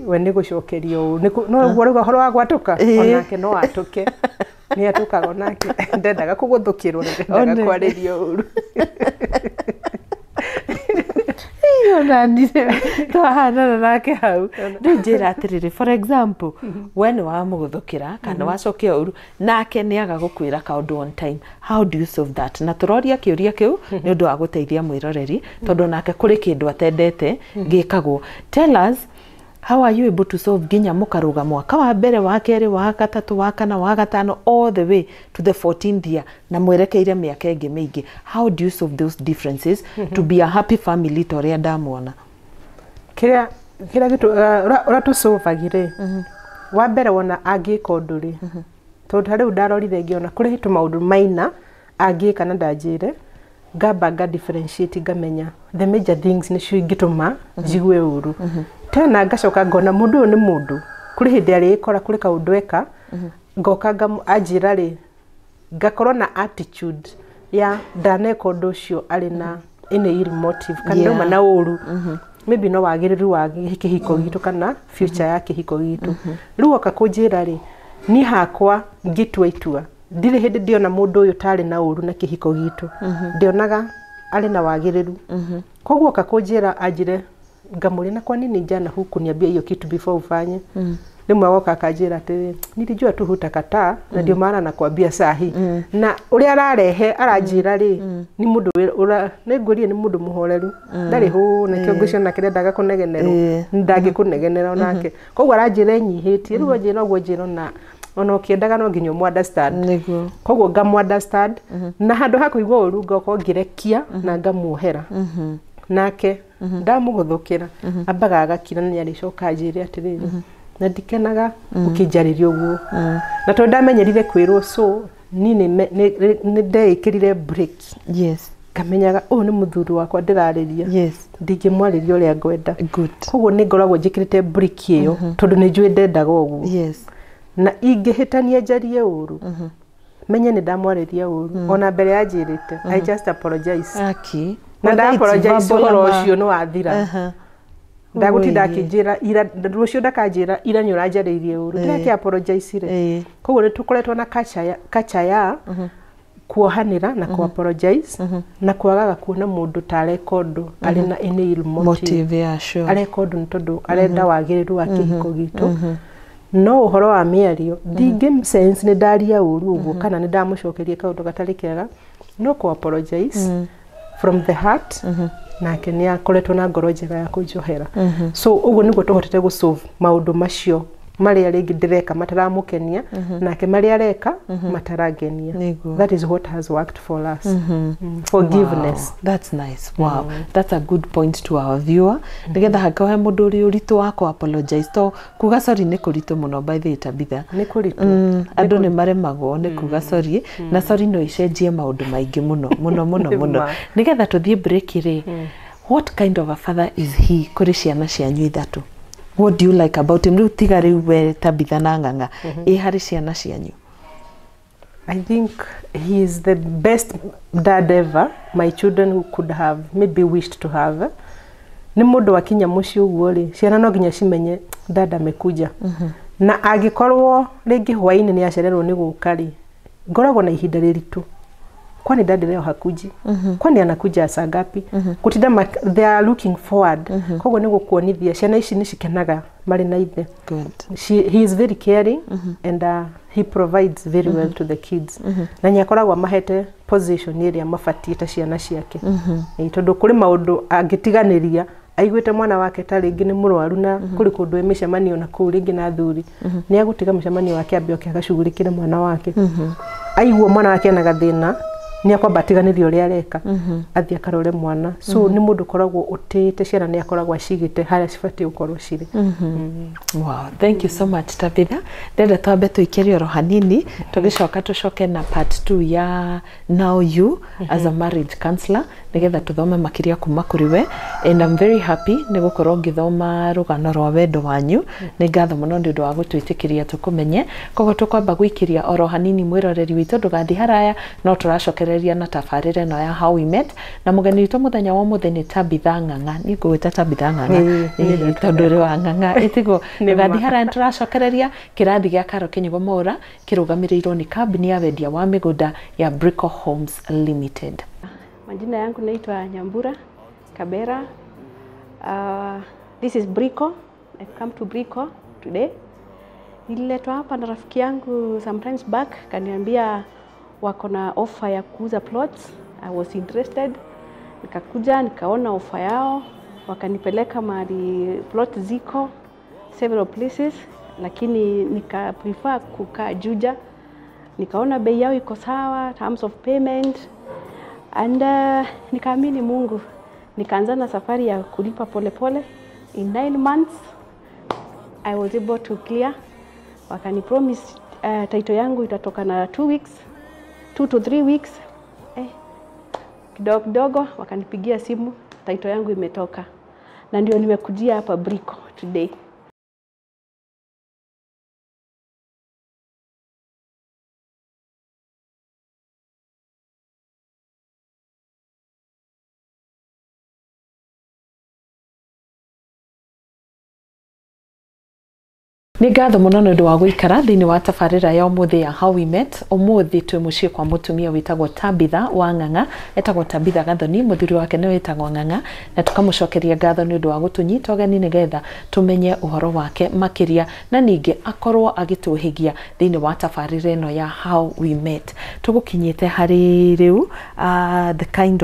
We nĩ gũcokerio ũũ. No ũguo rĩu ũhoro wa gwatũka, onake no atũke, nĩ atũkaga onake, ndendaga kũgũthũkĩrwo na ndendaga One. kwarĩrio ũru. Onani twahanana nake hau. Rĩu njĩra atĩrĩrĩ, for example, we nĩ wamũgũthũkĩra kana wacokia ũru, nake nĩ aga gũkwĩra kaũndũ on time, how do you solve that? Na tũroria kĩũria kĩu nĩ ũndũ wa gũteithia mwĩroreri, tondũ nake kũrĩ kĩndũ atendete gĩkagwo. Tell us, how are you able to solve nginya mũkarũga mwaka wa mbere, wa kerĩ, wa gatatũ, wa kana, wa gatano, all the way to the 14th year, na mwerekeire mĩaka ĩngĩ mĩingĩ? How do you solve those differences to be a happy family ta ũrĩa ndamuona? Kĩrĩa Kĩrĩa ũrĩa tũcũvagire wa mbere wona angĩka ũndũ rĩ, tondũ ta rĩu ndarorire ngĩona kũrĩ tũmaũndũ maina angĩka na ndanjĩre, ngamba nga differentiate ngamenya the major things nĩcio ingĩtũma njigue ũru. Tena ngacoka ngona mũndũ ũyũ nĩ mũndũ, kũrĩ hĩndĩ arĩĩkora kũrĩ kaũndũ eka, ngoka anjĩra rĩ, ngakorwo na attitude ya ndaneka ũndũ ũcio arĩ na any ill motive kana ndauma na ũru, maybe no wagĩrĩru wa kĩhiko gitũ kana future ya kĩhiko gitũ. Rĩu oka kũnjĩra rĩ, niĩ hakwa ngĩtua itua, ndirĩ hĩndĩ ndĩona mũndũ ũyũ tarĩ na ũru na kĩhiko gitũ, ndĩonaga arĩ na wagĩrĩru. Koguo oka kũnjĩra anjĩre, ngamũria na kwa nini jana hukuniambia hiyo kitu before ufanye? Rĩmwe agoka akanjĩra atĩrĩ, nilijua tu hutakataa na ndio maana nakwambia sahi. Na ũrĩa ararehe aranjĩra rĩ, nĩ mũndũ nĩ ngwĩrire nĩ mũndũ mũhoreru, ndarĩ hũ na kĩo ngwĩciria nake ndendaga kũnegenerwo, ndangĩkũnegenera onake. Koguo aranjĩra enyihĩtie, rĩu anjĩra ũguo njĩra ona ũkĩendaga no nginya ũmũ understand. Nĩguo. Koguo ngamũ understand na handũ ha kũigua ũru ngokorwo ngĩrekia na ngamuohera. Nake ndamũgũthũkĩra ambaga agakira na nĩarĩcoka anjĩre atĩrĩrĩ, na ndikenaga ũkĩnjarĩria ũguo. Na tondũ ndamenyerire kwĩrwo, so niĩ nĩ ndeĩkĩrire break. Yes. Ngamenyaga ũyũ nĩ mũthuri wakwa ndĩrarĩria, Yes. ndingĩmwarĩria ũrĩa ngwenda. Good. Koguo nĩ ngoragwo njĩkĩrĩte break ĩyo tondũ nĩ njũĩ ndendaga ũguo. Yes. Na ingĩhĩtania njarie ũru, menye nĩ ndamwarĩria ũru ona mbere yanjĩrĩte, I just apologize. Aki. Na nda apologize ũhoro ama- ũcio nĩ wathira. Ndagũtinda akĩnjĩra ira, rũciũ ndakanjĩra ira nĩ ũranjarĩirie ũru, ndĩrake apologize rĩ. Koguo nĩ tũkoretwo na culture ya kuohanĩra na ku apologize na kwagaga kuona mũndũ ta areka ũndũ arĩ na any ill motive. Motive, yeah, sure. Areka ũndũ nĩ tondũ arenda wagĩrĩru wa kĩhiko gitũ. No ũhoro wa mĩario ndingĩ sense nĩ ndaria ũru ũguo kana nĩ ndamũcokeria kaũndũ gatarĩ kega, no ku apologize from the heart, nake nĩ akoretwo na ngoro njega ya kũnjohera. So ũguo nĩguo tũhotete gũ solve maũndũ macio marĩa rĩngĩ ndĩreka mataramũkenia, nake marĩa areka matarangenia. Nĩguo. That is what has worked for us. Forgiveness. Wow, that's nice. Wow. That's a good point to our viewer. Nĩgetha hangĩkorwo he mũndũ ũrĩ ũritũ wa kũ apologize, to kuga sorry nĩ kũritũ mũno, by the way, Tabitha. Nĩ kũritũ. Andũ nĩ maremagwo nĩ kuga sorry, na sorry no icenjie maũndũ maingĩ mũno mũno mũno mũno. Ma. Nĩgetha tũthiĩ break rĩ, what kind of a father is he kũrĩ ciana cianyu ithatũ? What do you like about him? Rĩu tiga rĩu we Tabitha na Ng'ang'a, ĩ harĩ ciana cianyu? I think he is the best dad ever my children who could have maybe wished to have. Nĩ mũndũ wakinya mũciĩ ũguo rĩ, ciana no nginya cimenye dad amekuja. Na angĩkorwo rĩngĩ hwaĩ-inĩ nĩ acererwo nĩ gũka rĩ, ngoragwo na ihinda rĩritũ. Kwani dad leo hakuji? Kwani anakuja saa ngapi? Gũtinda they are looking forward. Koguo nĩ gũkuonithia ciana ici nĩ cikenaga marĩ na ithe. Good. He is very caring and he provides very well to the kids. Na nĩ akoragwo amahete position ĩrĩa mabatiĩ ta ciana ciake. Tondũ kũrĩ maũndũ angĩtiganĩria aiguĩte mwana wake ta rĩngĩ nĩ mũrwaru na kũrĩ kũndũ ĩ mĩcemanio na kũu rĩngĩ na athuri, nĩ agũtiga mũcemanio wake ambe oke agacugurĩkĩre mwana wake. Aigua mwana wake ena gathĩna, nĩ akwamba atiganĩrie ũrĩa areka athiĩ akarore mwana. So nĩ mũndũ ũkoragwo ũtĩĩte ciana, nĩ akoragwo acigĩte harĩa cibatiĩ gũkorwo cirĩ. Wow, thank you so much, Tabitha. Ndenda twambe tũikĩrie oro hanini, tũgĩcoka tũcoke na part 2 ya now you as a marriage counselor, nĩgetha tũthome makĩria kuma kũrĩ we. And I'm very happy nĩ gũkorwo ngĩthoma rũgano rwa wendo wanyu. Nĩ ngatho mũno nĩ ũndũ wa gũtwĩtĩkĩria tũkũmenye. Koguo tũkwamba gũikĩria oro hanini, mwĩroreri witũ, ndũgathiĩ haraya, no tũracokereria na tabarĩra ĩno ya How We Met, na mũgeni witũ mũthenya wa ũmũthĩ nĩ Tabitha Ng'ang'a. Niĩ ngũgwĩta Tabitha Ng'ang'a. Ĩĩ, Tondũ ũrĩ wa Ng'ang'a ĩtiguo. Nĩ ma. Ndũgathiĩ haraya, tũracokereria kĩrathi gĩa Karo Kĩnyugo Mwaũra kĩrũgamĩrĩirwo nĩ kambuni ya wendia wa mĩgũnda ya Brico Homes Limited. Majina yangu naitwa Nyambura Kabera. This is Brico. I've come to Brico today. Nililetwa hapa na rafiki yangu sometimes back, kaniambia wako na offer ya kuuza plots. I was interested. Nikakuja nikaona offer yao, wakanipeleka mahali plot ziko several places, lakini nika prefer kukaa Juja. Nikaona bei yao iko sawa, terms of payment and nikaamini Mungu, nikaanza na safari ya kulipa polepole In 9 months I was able to clear. Wakani promise title yangu itatoka na 2 weeks, 2 to 3 weeks. Kidogo kidogo wakanipigia simu, title yangu imetoka. Na ndio nimekujia hapa Brico today. Nĩ ngatho mũno nĩ ũndũ wa gũikara thĩinĩ wa tabarĩra ya ũmũthĩ ya How We Met. Ũmũthĩ twĩ mũciĩ kwa mũtumia wĩtagwo Tabitha wa Ng'ang'a, etagwo Tabitha Gathoni, mũthuri wake nĩ wĩtagwo Ng'ang'a, na tũkamũcokeria ngatho nĩ ũndũ wa gũtũnyita ũgeni nĩgetha tũmenye ũhoro wake makĩria, na ningĩ akorwo agĩtũhĩgia thĩinĩ wa tabarĩra ĩno ya How We Met. Tũgũkinyĩte harĩ rĩu the kind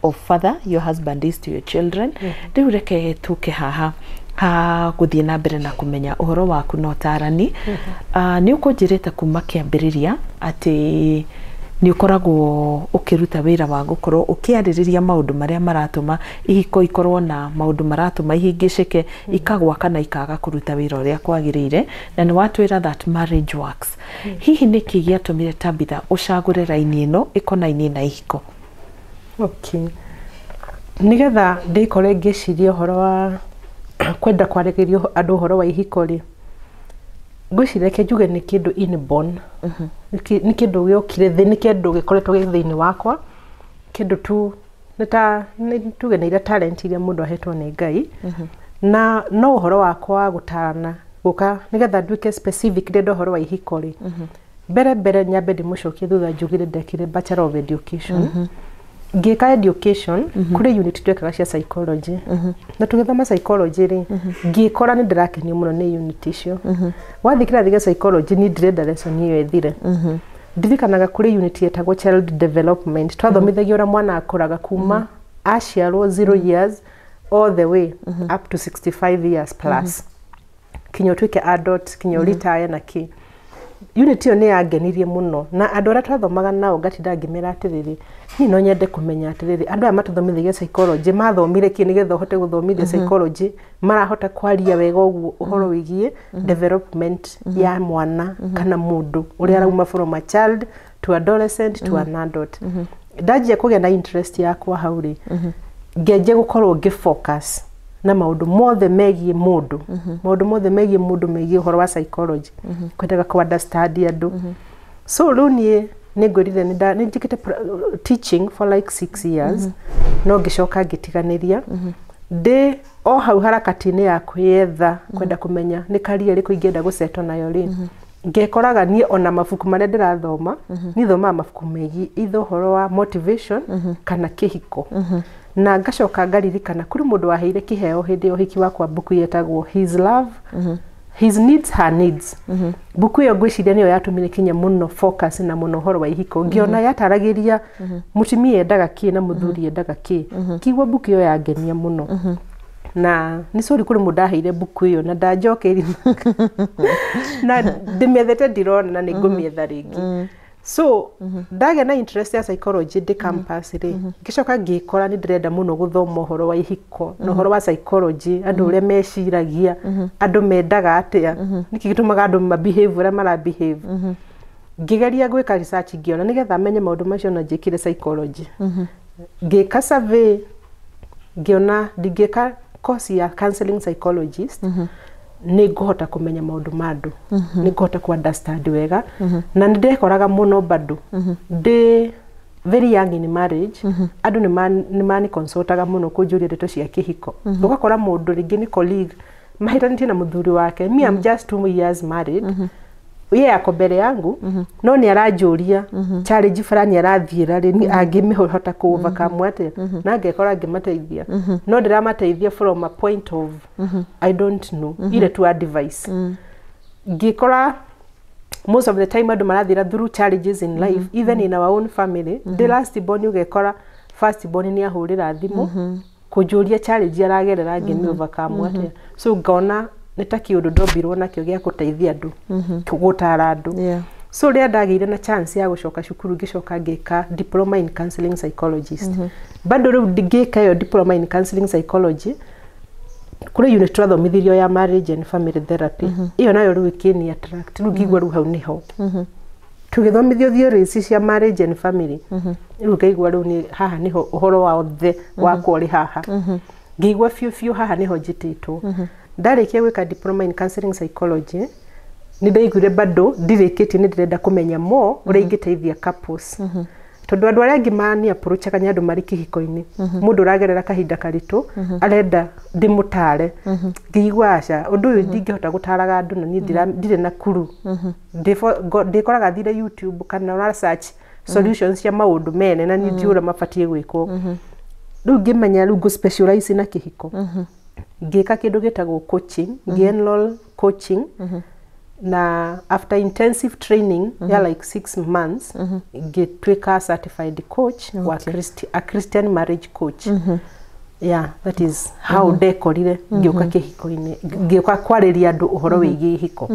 of father your husband is to your children. Rĩu reke tũke haha ha gũthiĩ na mbere na kũmenya ũhoro waku na ũtarani. Nĩ ũkũnjĩrĩte kuma kĩambĩrĩria atĩ nĩ ũkoragwo ũkĩruta wĩra wa gũkorwo ũkĩarĩrĩria maũndũ marĩa maratũma ihiko ikorwo na maũndũ maratũma ihĩngĩcĩke, ikagwa kana ikaga kũruta wĩra ũrĩa kwagĩrĩire, na nĩ watwĩra that marriage works. Hihi nĩkĩ gĩatũmire Tabitha ũcagũre raini ĩno ĩkonainie na ihiko? Okay. Nĩgetha ndĩkore ngĩciria ũhoro wa kwenda kwarĩrĩria andũ ũhoro wa ihiko rĩ, ngwĩciria reke njuge nĩ kĩndũ inborn, nĩ kĩndũ gĩokire thĩ, nĩ kĩndũ gĩkoretwo gĩ thĩinĩ wakwa, kĩndũ tu nĩ ta nĩ tuge nĩ iria talent iria mũndũ ahetwo nĩ Ngai. Na no ũhoro wakwa wa gũtarana gũka nĩgetha nduĩke specific ndĩrenda ũhoro wa ihiko rĩ, mbere mbere nyambe ndĩmũcokie thutha njugire ndekire Bachelor of Education. Ngĩka education, kũrĩ unit twekaga cia psychology, na tũgĩthoma psychology rĩ, ngĩkora nĩ ndĩrakenio mũno nĩ unit icio. Wathiĩ kĩrathi gĩa psychology, niĩ ndirenda lesson ĩyo ĩthire. Ndirikanaga kũrĩ unit yetagwo child development, twathomithagio ũrĩa mwana akũraga kuma aciarwo 0 years all the way up to 65 years plus, kinya ũtuĩke adult, kinya ũritaya na kĩ. Unit ĩyo nĩ yangenirie mũno, na andũ arĩa twathomaga nao ngatinda ngĩmera atĩrĩrĩ, niĩ no nyende kũmenya atĩrĩrĩ, andũ aya matũthomithagia psychology mathomire kĩ nĩgetha ũhote gũthomithia psychology, marahota kwaria wega ũguo ũhoro wĩgiĩ development ya mwana kana mũndũ ũrĩa arauma from a child to adolescent to an adult. Ndanjia kũgĩa na interest yakwa hau rĩ, ngĩanjia gũkorwo ngĩ focus na maũndũ mothe megiĩ mũndũ, maũndũ mothe megiĩ mũndũ, megiĩ ũhoro wa psychology, kwendaga kũ understand andũ. So rĩu niĩ nĩ ngwĩrire nĩ njĩkĩte teaching for like 6 years, no ngĩcoka ngĩtiganĩria ndĩ o hau harakati-inĩ ya kwĩyetha, kwenda kũmenya nĩ career ĩrĩkũ ingĩenda gũsettle nayo rĩ, ngekoraga niĩ ona mabuku marĩa ndĩrathoma, niĩ thomaga mabuku megiĩ either ũhoro wa motivation kana kĩhiko. Na ngacoka ngaririkana kũrĩ mũndũ waheire kĩheo hĩndĩ ya ũhiki wakwa, mbuku yetagwo His Love, His Needs, Her Needs. Mbuku ĩyo ngwĩciria nĩyo yatũmire kinya mũno focus na mũno ũhoro wa ihiko, ngĩona yataragĩria mũtumia endaga kĩ na mũthuri endaga kĩ. Kiguo mbuku ĩyo yangenia mũno, na nĩ sorry, kũrĩ mũndũ ndaheire mbuku ĩyo na ndanjokeirie, na ndĩmĩethete ndirona, na nĩ ngũmĩetha rĩngĩ. So ndagĩa na interest ya psychology ndĩ campus rĩ, ngĩcoka ngĩkora nĩ ndĩrenda mũno gũthoma ũhoro wa ihiko na ũhoro wa psychology, andũ ũrĩa meciragia, andũ mendaga atĩa, nĩkĩ gĩtũmaga andũ ma behave ũrĩa mara behave. Ngĩgeria gwĩka research, ngĩona nĩgetha menye maũndũ macio na njĩkire psychology, ngĩka survey, ngĩona ndingĩka course ya counseling psychologist nĩ ngũhota kũmenya maũndũ ma andũ, nĩ ngũhota ku understand wega. Na nĩ ndekoraga mũno bado ndĩ very young in marriage, andũ nĩ mani consultaga mũno kũnjũria ndeto cia kĩhiko. Ũgakora mũndũ rĩngĩ nĩ colleague mahĩtanĩtie na mũthuri wake, me I'm just 2 years married, ye ako mbere yangu, no nĩ aranjũria challenge fulani arathiĩra rĩ, angĩmĩhota kũ overcome atĩa, na ngekora ngĩmateithia, no ndĩramateithia from a point of I don't know, ile tu advice. Ngĩkora most of the time andũ marathira through challenges in life, even in our own family. The last born, ũgekora first born nĩ ahũrĩra thimũ kũnjũria challenge aragerera, ngĩmĩ overcome atĩa. So ngona nĩ ta kĩũndũ ndombirwo nakĩo gĩa gũteithia andũ, gũtara andũ. So rĩrĩa ndagĩire na chance ya gũcoka cukuru, ngĩcoka ngĩka diploma in counseling psychologist. Bado rĩu ngĩka ĩyo diploma in counseling psychology, Kũrĩ unit twathomithirio ya marriage and family therapy. Ĩyo nayo rĩu ĩkĩni attract, rĩu ngĩigua rĩu hau nĩho tũgĩthomithio theories cia marriage and family. Rĩu ngaigua rĩu nĩ haha nĩho ũhoro wothe wakwa ũrĩ haha. Ngĩigua biũ biũ haha nĩho njĩtĩtwo. Ndarĩkia gwĩka diploma in counseling psychology, nĩ ndaiguire bado ndirĩkĩtie, nĩ ndĩrenda kũmenya more ũrĩa ingĩteithia couples, tondũ andũ arĩa angĩ mani approachaga nĩ andũ marĩ kĩhiko-inĩ, mũndũ ũragerera kahinda karitũ arenda ndĩmũtare. Ngĩigua aca, ũndũ ũyũ ndingĩhota gũtaraga andũ na niĩ ndirĩ na kuru. Ndĩkoraga thire YouTube kana ũra search solutions cia maũndũ mene na niĩ ndiũĩ ũrĩa mabatiĩ gwĩkwo. Rĩu ngĩmenya rĩu ngũ specialize na kĩhiko, ngĩka kĩndũ gĩtagwo coaching, ngĩ-enroll coaching, na after intensive training ya like 6 months ngĩtuĩka certified coach wa a Christian marriage coach. Yeah, that is how ndekorire ngĩũka kĩhiko-inĩ, ngĩũka kwarĩria andũ ũhoro wĩgiĩ ihiko.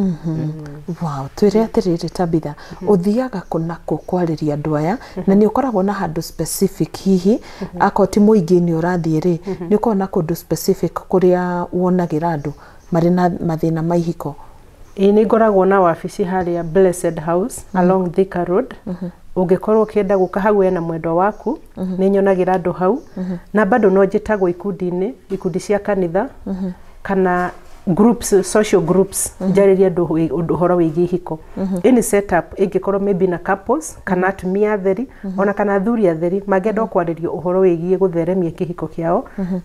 Wow, twĩre atĩrĩrĩ Tabitha, ũthiaga kũ na kũ kwarĩria andũ aya, na nĩ ũkoragwo na handũ specific hihi, akorwo ti mũingĩ-inĩ ũrathiĩ rĩ, nĩ ũkoragwo na kũndũ specific kũrĩa wonagĩra andũ marĩ na mathĩna ma ihiko? Ĩĩ, nĩ ngoragwo na wabici harĩa Blessed House along Thika Road. Ũngĩkorwo ũkĩenda gũka hau wena mwendwa waku, nĩ nyonagĩra andũ hau, na bado no njĩtagwo ikundi-inĩ, ikundi cia kanitha kana groups, social groups, njarĩrie andũ ũhoro wĩgiĩ ihiko. Any setup ĩngĩkorwo maybe na couples kana atumia atheri ona kana athuri atheri mangĩenda kwarĩrio ũhoro wĩgiĩ gũtheremia kĩhiko kĩao,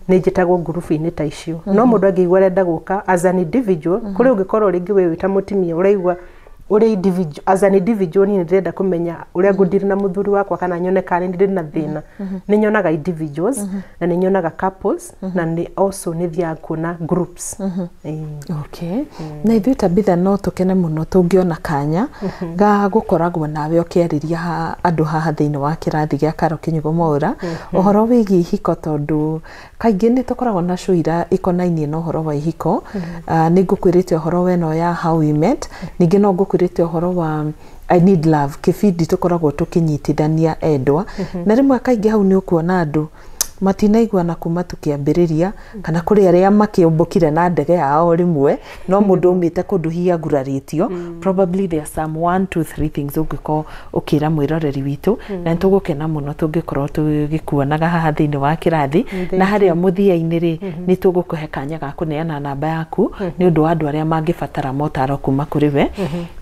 nĩ njĩtagwo ngurubu-inĩ ta icio. No mũndũ angĩigua arenda gũka as an individual, kũrĩ ũngĩkorwo rĩngĩ we wĩ ta mũtumia ũraigua ũrĩ individual, as an individual niĩ nĩ ndĩrenda kũmenya ũrĩa ngũndiri na mũthuri wakwa kana nyone kana nĩ ndĩ na thĩna, nĩ nyonaga individuals na nĩ nyonaga couples na nĩ also nĩ thiaga kuona groups. Ĩĩ. Okay. Na ithuĩ Tabitha no tũkene mũno tũngĩona kanya ga gũkoragwo nawe ũkĩarĩria andũ haha thĩinĩ wa kĩrathi gĩa Karo Kinyugo Mwaũra ũhoro wĩgiĩ ihiko, tondũ kaingĩ nĩ tũkoragwo na show ikonainie na ũhoro wa ihiko. Nĩ ngũkwĩrĩte ũhoro wa ĩno ya How We Met, ningĩ no ngũkwĩrĩte ũhoro wa I Need Love, kĩbindi tũkoragwo tũkĩnyitithania endwa, na rĩmwe kaingĩ hau nĩ ũkuona andũ matinaiguana kuma tũkĩambĩrĩria, kana kũrĩ arĩa makĩũmbũkire na ndege yao rĩmwe, no mũndũ umĩte kũndũ hihi agurarĩtio. Probably there are some one two three things ũngĩkorwo ũkĩra mwĩroreri witũ, na nĩ tũgũkena mũno tũngĩkorwo tũgĩkuonaga haha thĩinĩ wa kĩrathi. Na harĩa mũthia-inĩ rĩ, nĩ tũgũkũhe kanya ga kũneana namba yaku nĩ ũndũ wa andũ arĩa mangĩbatara motaro kuma kũrĩ we.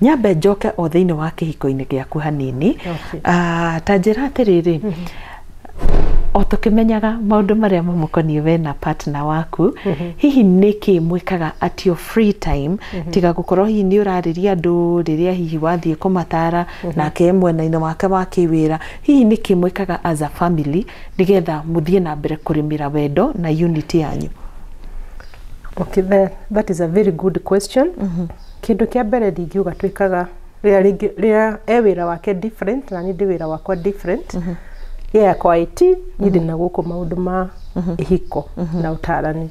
Nyambe njoke o thĩinĩ wa kĩhiko-inĩ gĩaku hanini. Ah, ta njĩra atĩrĩrĩ, o tũkĩmenyaga maũndũ marĩa mamũkoniĩ we na partner waku, hihi nĩkĩ mwĩkaga at your free time, tiga gũkorwo hihi nĩ ũrarĩria andũ rĩrĩa hihi wathiĩ kũmatara, nake mwena-inĩ wake wa kĩwĩra, hihi nĩkĩ mwĩkaga as a family nĩgetha mũthiĩ na mbere kũrĩmĩra wendo na unity yanyu? Okay, that is a very good question. Kĩndũ kĩa mbere ndingiuga twĩkaga rĩrĩa rĩngĩ rĩrĩa e wĩra wake different na niĩ ndĩ wĩra wakwa different, ye yakwa IT, niĩ ndĩ na gũkũ maũndũ ma ihiko na ũtarani,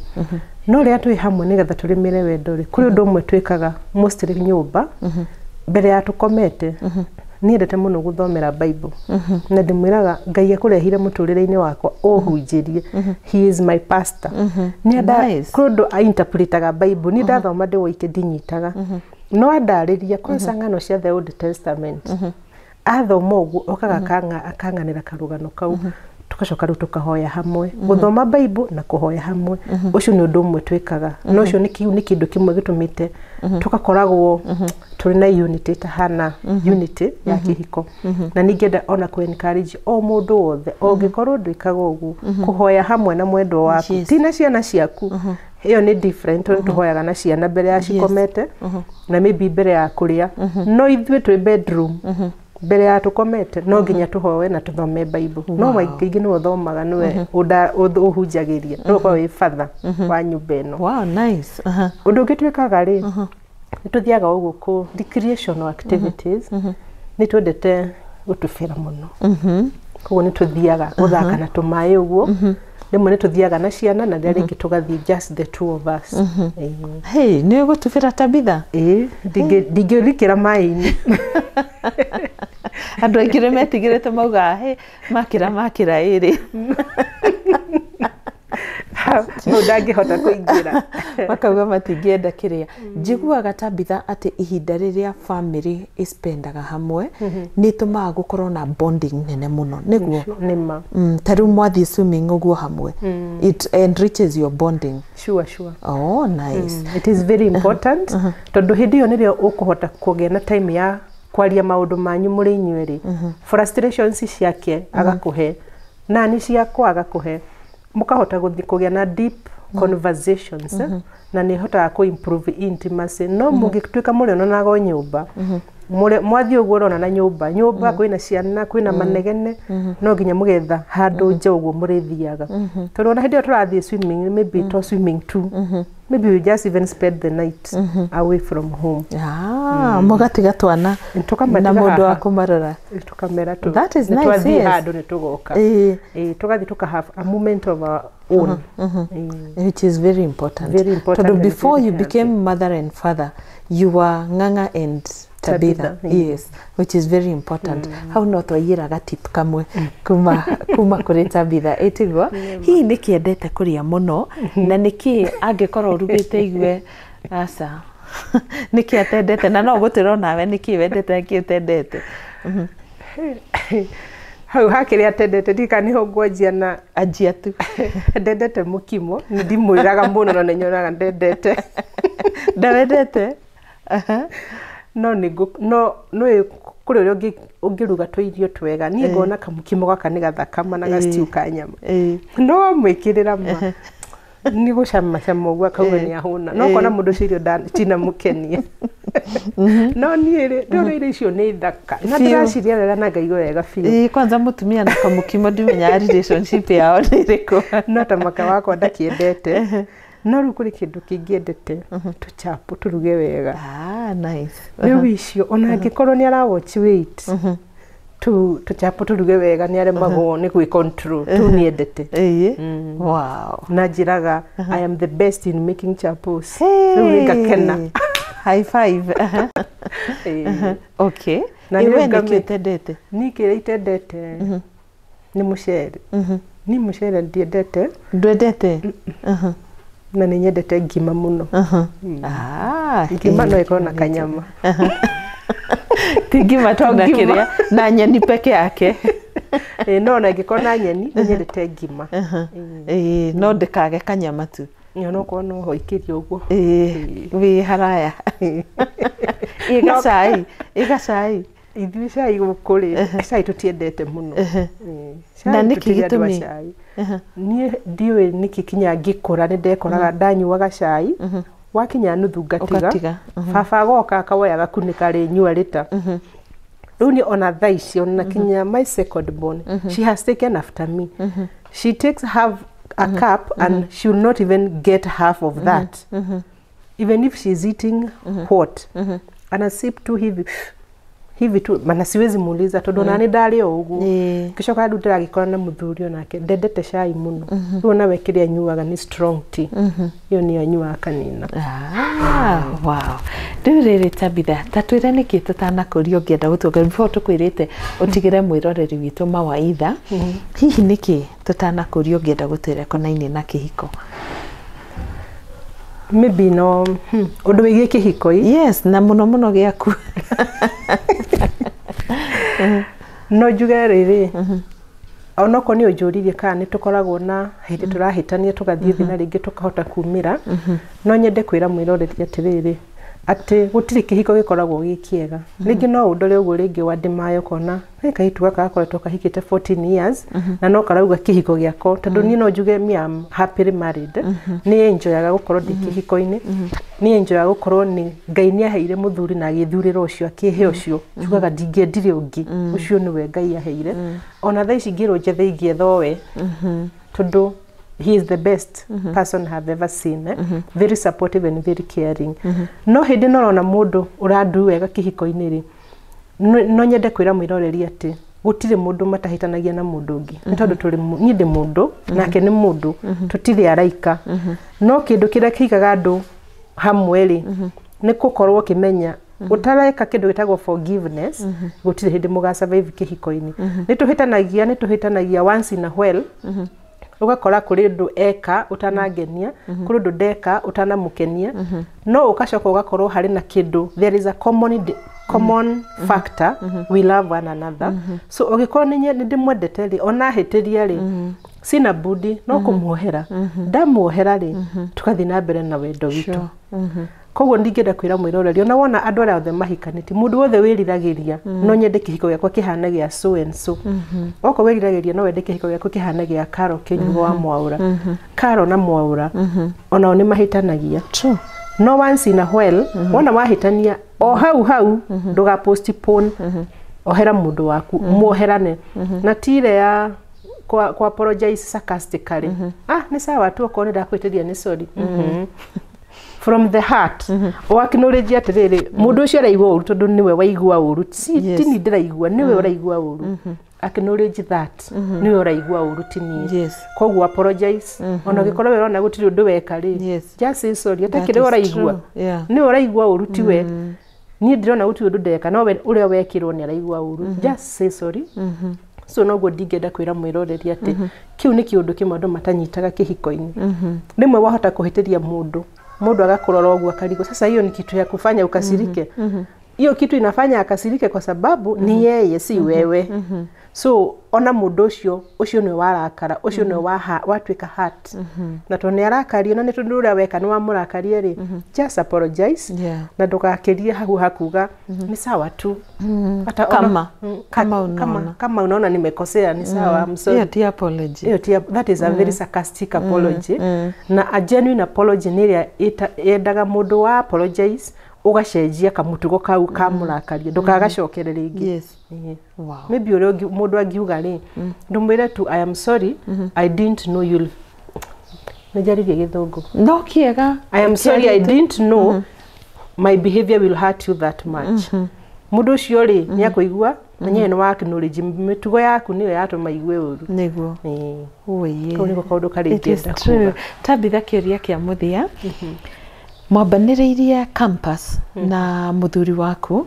no rĩrĩa twĩ hamwe nĩgetha tũrĩmĩre wendo rĩ, kũrĩ ũndũ ũmwe twĩkaga mostly nyũmba mbere ya tũkomete. Niendete mũno gũthomera Bible na ndĩmwĩraga Ngai akũrehire mũtũrĩre-inĩ wakwa ũhunjĩrie. He is my pastor. Nice. Kũrĩ ũndũ ainterpretaga Bible, niĩ ndathoma ndĩ woike ndinyitaga, no andarĩria kwanza ng'ano cia the Old Testament. Athoma ũguo okaga akang'anĩra karũgano kau, tugacoka rĩu tũkahoya hamwe. Gũthoma Bible na kũhoya hamwe, ũcio nĩ ũndũ ũmwe twĩkaga, na ũcio nĩ kĩu nĩ kĩndũ kĩmwe gĩtũmĩte tũgakoragwo tũrĩ na unity ĩtahana unity ya kĩhiko. Na ningĩenda ona kũ encourage o mũndũ wothe ũngĩkorwo ndwĩkaga ũguo, kũhoya hamwe na mwendwa waku, ti na ciana ciaku, ĩyo nĩ different, tondũ tũhoyaga na ciana mbere ya cikomete na maybe mbere ya kũrĩa, no ithuĩ twĩ bedroom mbere ya tũkomete no nginya tũhoe na tũthome Bible. No maingĩ nĩwe ũthomaga, nĩwe ũhunjagĩria, nĩwe ũkoragwo wĩ father wa nyũmba ĩno. Wow, nice. Ũndũ ũngĩ twĩkaga rĩ, nĩ tũthiaga ũguo kũ recreational activities. Nĩ twendete gũtubĩra mũno, koguo nĩ tũthiaga gũthaka na tũmaĩ ũguo. Rĩmwe nĩ tũthiaga na ciana na rĩrĩa rĩngĩ tũgathiĩ just the two of us. Ĩĩ. Hey, nĩ ũgũtubĩra Tabitha? Ĩĩ, ndingĩrikĩra maĩ-inĩ. Andũ aingĩ nĩ metigĩrĩte, maugaga, "Hey, makĩra makĩra ĩrĩ." Hau ndangĩhota kũingĩra. Makauga matingĩenda kĩrĩa. Njiguaga Tabitha atĩ ihinda rĩrĩa family ĩspendaga hamwe nĩ ĩtũmaga gũkorwo na bonding nene mũno, nĩguo? Nĩma. Ta rĩu mwathiĩ swimming ũguo hamwe, it enriches your bonding. Sure. Oh, nice. It is very important, tondũ hĩndĩ ĩyo nĩrĩo ũkũhota kũgĩa na time ya kwaria maũndũ manyu mũrĩ inyuerĩ. Frustrations ciake agakũhe, nani ciakwa agakũhe, mũkahota gũthiĩ kũgĩa na deep conversations, na nĩ ĩhotaga kũ improve intimacy. No mũngĩtuĩka mũrĩonanaga o nyũmba, mwathiĩ ũguo ũrona na nyũmba nyũmba kwĩna ciana, kwĩna manegene, no nginya mũgetha handũ nja ũguo mũrĩthiaga, tondũ ona hĩndĩ ĩyo tũrathiĩ swimming, maybe to swimming too, maybe we just even spend the night away from home. Ah, mũgatiga twana Tũkamatiga na mũndũ wa haha. kũmarora. Tukamera tu. That is nĩ nice, twathiĩ yes. handũ nĩ tũgoka. Ĩĩ, tũgathiĩ tũka have a moment of our own. Ĩĩ. Which is very important. Very important Tondũ and before very you healthy. became mother and father, you were Ng'ang'a and Tabitha. Tabitha, yes. Yes, which is very important. Hau no twaiyĩra gatip kamwe kuma kũrĩ Tabitha, ĩtiguo? Hihi nĩ kĩendete kũrĩa mũno, na nĩkĩ angĩkorwo ũrugĩte igue aca? Nĩkĩ atendete, na no gũtwĩra onawe nĩkĩ wendete na nĩkĩ ũtendete? Hau hakĩrĩa atendete, ndika nĩho ngwanjia na Anjia tu. Ndendete mũkimo. Nĩ ndimwĩraga mũno, no nĩ nyonaga ndendete. Ndawendete? Aha. No nĩ no nĩ kũrĩ ũrĩa ũngĩruga tũirio twega, niĩ ngona kamũkimo gaka nĩ gathaka mana ga stew ka nyama, no mwĩkĩrĩra ma nĩ gũcama cama ũguo akauga nĩ ahũna, no kona mũndũ ũcio irio tinamũkenia. No niĩ rĩ, ndĩrona irio icio nĩ thaka na Biũ. ndĩraciria wega na ngaigua wega biũ. Ĩĩ, kwanza mũtumia na kamũkimo ndimenyaga relationship yao nĩ ĩrĩkũ. No ta maka wakwa ndakĩendete, no rĩu kũrĩ kĩndũ kĩngĩendete, tũchapo tũruge wega. Ah, nice. Rĩu icio ona angĩkorwo nĩ ara watch weight, tu tũchapo tũruge wega nĩ aremagwo nĩ gwĩ control, tu niendete. Ĩĩ. Wow. Na njĩraga I am the best in making chapos. Hey. Rĩu nĩ ngakena. High five. Ĩĩ. Okay. Na Ĩ, nĩ we nĩkĩ ũtendete? Niĩ kĩrĩa itendete nĩ mũcere. Niĩ mũcere ndiendete. Ndwendete? Na nĩ nyendete ngima mũno. Ah, Ngima ĩĩ. no ĩkorwo na kanyama. Ti ngima tu To na ngima. kĩrĩa na nyeni peke yake. Ĩĩ, no ona ĩngĩkorwo na nyeni, nĩ nyendete ngima. Ĩĩ, no ndĩkage kanyama tu. Ĩĩ, onokorwo no hoikĩrie ũguo. Ĩĩ, wĩ haraya. Ĩ gacai, ĩ gacai. Ithuĩ cai gũkũ rĩ, cai tũtiendete mũno. Ĩĩ, Na cai nĩkĩ tũtirĩ andũ a gĩtũmi? cai. Niĩ ndiũĩ nĩkĩ kinya ngĩkũra nĩ ndekoraga ndanyuaga cai wakinya nuthu ngatiga. Ũgatiga. Baba agoka akawoya gakunĩka rĩ nyua rĩta. Rĩu niĩ ona thaa ici, ona kinya my second born, she has taken after me. She takes half a cup and she will not even get half of that, even if she's eating hot. Ana sip tu hivi hivi tu, mana siwezi muuliza tondũ ona nĩ ndarĩ o ũguo. Ngĩcoka rĩu ndĩragĩkora na mũthuri onake ndendete cai mũno. Rĩu onawe kĩrĩa anyuaga nĩ strong tea, ĩyo nĩyo anyuaga kanina. Ah, wow. Rĩu rĩrĩ Tabitha, ta twĩre nĩkĩ tũtanakũria ũngĩenda gũtuongerera before tũkwĩrĩte ũtigĩre mwĩroreri witũ mawaitha. Hihi nĩkĩ tũtanakũria ũngĩenda gũtwĩra konainie na kĩhiko? Maybe no ũndũ wĩgiĩ kĩhiko ĩ? Yes, na mũno mũno gĩaku. No njuge rĩrĩ, onokorwo nĩ ũnjũririe kana nĩ tũkoragwo na hĩndĩ tũrahĩtania tũgathiĩ thĩ na rĩngĩ tũkahota kumĩra, no nyende kwĩra mwĩroreri atĩrĩrĩ, atĩ gũtirĩ kĩhiko gĩkoragwo gĩ kĩega. Rĩngĩ no ũndore ũguo rĩngĩ wandĩmayo ũkona "Hĩ, kahitu gaka gakoretwo kahikĩte 14 years na no karauga kĩhiko gĩako." Tondũ niĩ no njuge me am happily married. Nĩ enjoyaga gũkorwo ndĩ kĩhiko-inĩ, nĩ enjoyaga gũkorwo nĩ Ngai nĩ aheire mũthuri na agĩthurĩra ũcio akĩhe ũcio, njugaga ndingĩendire ũngĩ, ũcio nĩwe Ngai aheire. Ona thaa ici ngĩrwo njethe, ingĩetha we, tondũ he is the best person I have ever seen, eh? Very supportive and very caring. No hĩndĩ no ũrona mũndũ ũrandu wega kĩhiko-inĩ rĩ, no nyende kwĩra mwĩroreri atĩ gũtirĩ mũndũ matahĩtanagia na mũndũ ũngĩ, nĩ tondũ tũrĩ niĩ ndĩ mũndũ nake nĩ mũndũ, tũtirĩ araika. No kĩndũ kĩrĩa kĩigaga andũ hamwe rĩ, nĩ gũkorwo ũkĩmenya ũtareka kĩndũ gĩtagwo forgiveness, gũtirĩ hĩndĩ mũga survive kĩhiko-inĩ. Nĩ tũhĩtanagia, nĩ tũhĩtanagia once in a while. Ũgakora kũrĩ ũndũ eka ũtanangenia, kũrĩ ũndũ ndeka ũtanamũkenia, no ũgacoka ũgakorwo harĩ na kĩndũ, there is a common factor, we love one another. So ũngĩkorwo nĩ ndĩmwendete rĩ, ona ahĩtĩria rĩ, sina budi no kũmuohera. Ndamuohera rĩ, tũgathiĩ na mbere na wendo witũ. Koguo ndingĩenda kwĩra mwĩroreri, ona wona andũ arĩa othe mahikanĩtie, mũndũ wothe wĩriragĩria no nyende kĩhiko gĩakwa kĩhane gĩa so and so, okorwo wĩriragĩria no wende kĩhiko gĩaku kĩhane gĩa Karo Kĩnyugo wa Mwaũra, Karo na Mwaũra onao nĩ mahĩtanagia. True. No once in a while, wona wahĩtania o hau hau, ndũga postpone, ohera mũndũ waku, muoherane na tire ya kwa apologize sarcastically, ah, nĩ sawa tu, okorwo nĩ ndakwĩtĩria nĩ sorry. From the heart, mm acknowledge atĩrĩrĩ, mũndũ ũcio araigua ũru tondũ nĩwe waigua ũru, si tini ndĩraigua, nĩwe ũraigua ũru. Acknowledge that nĩwe ũraigua ũru, ti niĩ. Koguo apologize, ona ũngĩkorwo we ũrona gũtirĩ ũndũ weka rĩ, just say sorry, atakĩrĩ ũraigua, nĩwe ũraigua ũru, ti we. Niĩ ndĩrona gũtirĩ ũndũ ndeka, no we ũrĩa wekĩrwo nĩ araigua ũru. Just say sorry. So noguo ndingĩenda kwĩra mwĩroreri atĩ kĩu nĩ kĩũndũ kĩmwe andũ matanyitaga kĩhiko-inĩ. Rĩmwe wahota kũhĩtĩria mũndũ, mũndũ agakurora ũguo akarigwo, sasa hiyo ni kitu ya kufanya ukasirike? Hiyo kitu inafanya akasirike kwa sababu ni yeye, si wewe. So ona mũndũ ũcio, ũcio nĩwe warakara, ũcio nĩwe watuĩka hurt, na tondũ nĩ arakario na nĩ tondũ ũrĩa weka nĩ wamũrakaria rĩ, just apologize na ndũgakĩrie hau hakuga nĩ sawa tu. Hata Kama. Kama unaona. Kama unaona nimekosea, ni sawa, I'm sorry. Hiyo ti apology. Hiyo that is a very sarcastic apology. Na a genuine apology nĩ ĩrĩa yendaga mũndũ wa apologize ũgacenjia kamũtugo kau kamũrakaria, ndũkagacokere rĩngĩ. Ĩĩ. Maybe ũrĩa mũndũ angiuga rĩ, ndũmwĩre tu, "I am sorry, I didn't know you'll," nĩ njaririe gĩthũngũ. No kiega. "I am sorry, I didn't know my behavior will hurt you that much." Mũndũ ũcio rĩ, nĩ akũigua na nyewe nĩ wa acknowledge mĩtugo yaku nĩyo yatũma igue ũru. Nĩguo. Ĩĩ. Ũĩye. Kau nĩko kaũndũ karĩa It is ingĩenda true. kuga. Tabitha, kĩũria kĩa mũthia, mwambanĩrĩirie campus na mũthuri waku,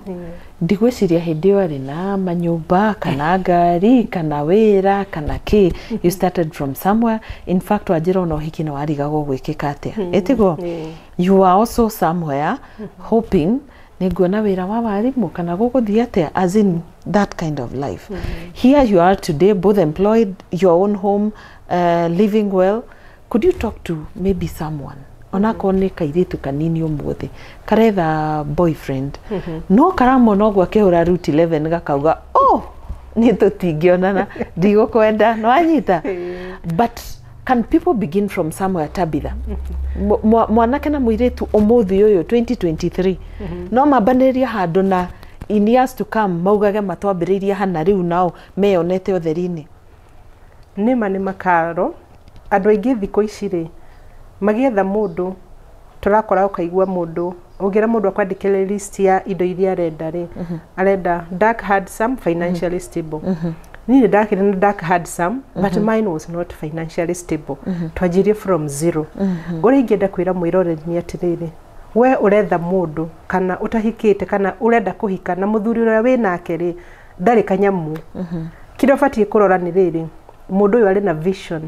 ndigwĩciria hĩndĩ ĩyo arĩ na manyũmba kana ngari kana wĩra kana kĩ. You started from somewhere. In fact, wanjĩra ona ũhiki nĩ warigagwo gwĩkĩka atĩa, ĩtiguo? Ĩĩ. You are also somewhere hoping nĩ nguona wĩra wa warimũ kana gũgũthiĩ atĩa, as in that kind of life. Here you are today, both employed, your own home, living well. Could you talk to maybe someone, onakorwo nĩ kairĩtu kanini ũmũthĩ karetha boyfriend, no karamona ũguo akĩhũra route 11, gakauga, "Oh, niĩ tũtingĩonana, ndigũkwenda"? Nĩ wanyita? But can people begin from somewhere, Tabitha? Mwanake na mũirĩtu ũmũthĩ ũyũ 2023 no mambanĩrĩrie handũ na in years to come maugage matwambĩrĩirie hana, rĩu nao meyonete ũtheri-inĩ? Nĩma nĩ makaro, andũ aingĩ thikũ ici rĩ, magĩetha mũndũ, tũrakora ũkaigua mũndũ ũngĩra mũndũ akwandĩkĩre list ya indo iria arenda rĩ, arenda dark, handsome, financially stable. Niĩ nĩ ndakĩrĩ na dark, handsome, but mine was not financially stable. Twanjirie from zero. Ũrĩa ingĩenda kwĩra mwĩroreri nĩ atĩrĩrĩ, we ũretha mũndũ kana ũtahikĩte kana ũrenda kũhika na mũthuri ũrĩa wĩ nake rĩ, ndarĩ kanyamũ, kĩrĩa ũbatiĩ kũrora nĩ rĩrĩ: mũndũ ũyũ arĩ na vision,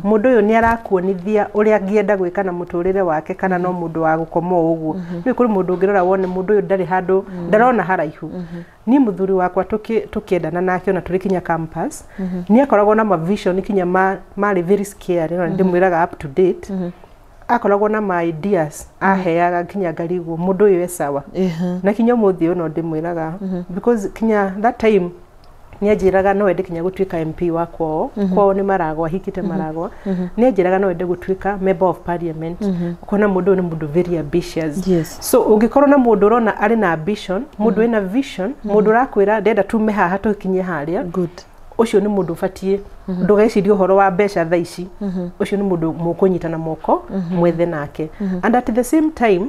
mũndũ ũyũ nĩ arakuonithia ũrĩa angĩenda gwĩka na mũtũrĩre wake, kana no mũndũ wa gũkoma o ũguo? Nĩ kũrĩ mũndũ ũngĩrora wone mũndũ ũyũ ndarĩ handũ, ndarona haraihu. Niĩ mũthuri wakwa tũkĩendana nake, ona tũrĩ kinya campus, nĩ akoragwo na ma vision kinya marĩ very scary, na ndĩmwĩraga up to date akoragwo na ma ideas aheaga nginya ngarigwo mũndũ ũyũ e sawa. Na kinya ũmũthĩ ũyũ no ndĩmwĩraga, because kinya that time nĩ anjĩraga no ende kinya gũtuĩka MP wa kwao. Kwao nĩ Maragwa, hikĩte Maragwa. Nĩ anjĩraga no ende gũtuĩka member of parliament. Ũkona mũndũ ũyũ nĩ mũndũ very ambitious. So ũngĩkorwo na mũndũ ũrona arĩ na ambition, mũndũ wĩna vision, mũndũ ũrakwĩra ndenda tume haha tũkinye harĩa, ũcio nĩ mũndũ ũbatiĩ. Ndũgecirie ũhoro wa mbeca thaa ici, ũcio nĩ mũndũ mũkũnyitana moko mwethe nake. And at the same time,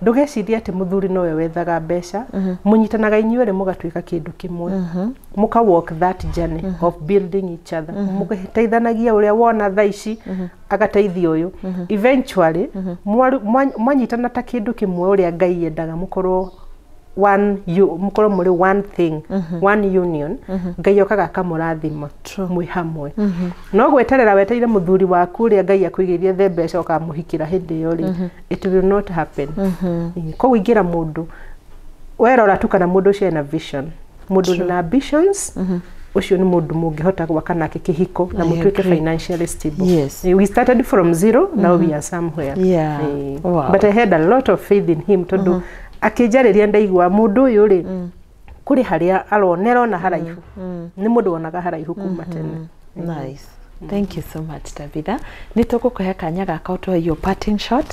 ndũgecirie atĩ mũthuri nowe wethaga mbeca. Mũnyitanaga inyuerĩ mũgatuĩka kĩndũ kĩmwe, mũka walk that journey of building each other, mũgĩteithanagia, ũrĩa wona thaa ici agateithia ũyũ. Eventually mwanyitana ta kĩndũ kĩmwe, ũrĩa Ngai endaga mũkorwo One you mukorwo mũrĩ one thing, one union, Ngai okaga akamũrathima mwĩ hamwe. No gweterera wetereire mũthuri waku ũrĩa Ngai akũigĩirie the mbeca ũkamũhikĩra hĩndĩ ĩyo rĩ, it will not happen. Koguo ingĩra mũndũ, werora tu kana mũndũ ũcio ena vision, mũndũ wĩna ambitions, ũcio nĩ mũndũ mũngĩhota gwaka nake kĩhiko na I mũtuĩke agree. financially stable. Yes. We started from zero, now we are somewhere. Wow. But I had a lot of faith in him, tondũ akĩnjarĩria ndaigua mũndũ ũyũ rĩ, kũrĩ harĩa aronera haraihu, nĩ mũndũ wonaga haraihu kuma tene. Nice. Thank you so much, Tabitha. Nĩ tũgũkũhe kanya gaka ũtũhe your parting shot.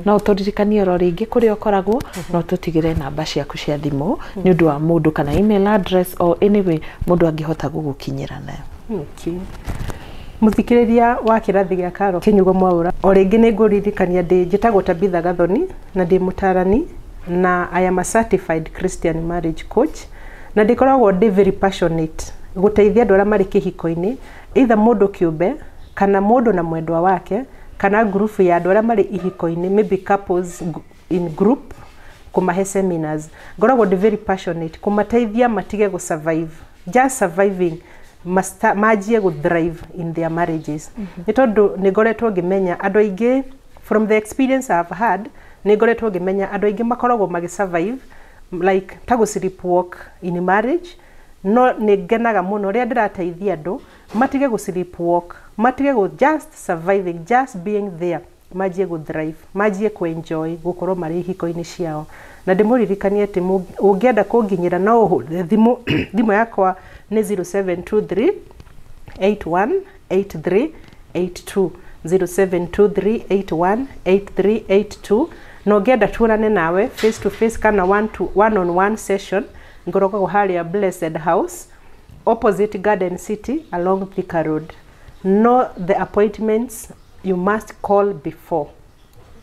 No ũtũririkanie oro rĩngĩ kũrĩa ũkoragwo, no ũtũtigĩre namba ciaku cia thimũ nĩ ũndũ wa mũndũ, kana email address, or anyway mũndũ angĩhota gũgũkinyĩra nayo. Okay. Mũthikĩrĩria wa kĩrathi gĩa Karo Kĩnyugo Mwaũra, o rĩngĩ nĩ ngũririkania ndĩ njĩtagwo Tabitha Gathoni na ndĩ mũtarani na I am a certified Christian marriage coach, na ndĩkoragwo ndĩ very passionate gũteithia andũ arĩa marĩ kĩhiko-inĩ, either mũndũ kĩũmbe kana mũndũ na mwendwa wake, kana ngurubu ya andũ arĩa marĩ ihiko-inĩ, maybe couples in group, kũmahe seminars. Ngoragwo ndĩ very passionate kũmateithia matige gũ survive, just surviving, manjie gũ thrive in their marriages, nĩ tondũ nĩ ngoretwo ngĩmenya andũ aingĩ, from the experience I've had, nĩ ngoretwo ngĩmenya andũ aingĩ makoragwo magĩ survive like ta gũ sleepwalk in marriage. No nĩ ngenaga mũno rĩrĩa ndĩrateithia andũ matige gũ sleepwalk, matige gũ just surviving, just being there, manjie gũ thrive, manjie kũ enjoy gũkorwo marĩ ihiko-inĩ ciao. Na ndĩmũririkanie atĩ ũngĩenda kũnginyĩra no ũhũre thimũ. Thimũ yakwa nĩ 0723 818382, 0723818382. Na ũngĩenda tuonane nawe face to face kana one to one on one session, ngoragwo harĩa Blessed House, opposite Garden City, along Thika Road. No, the appointments, you must call before.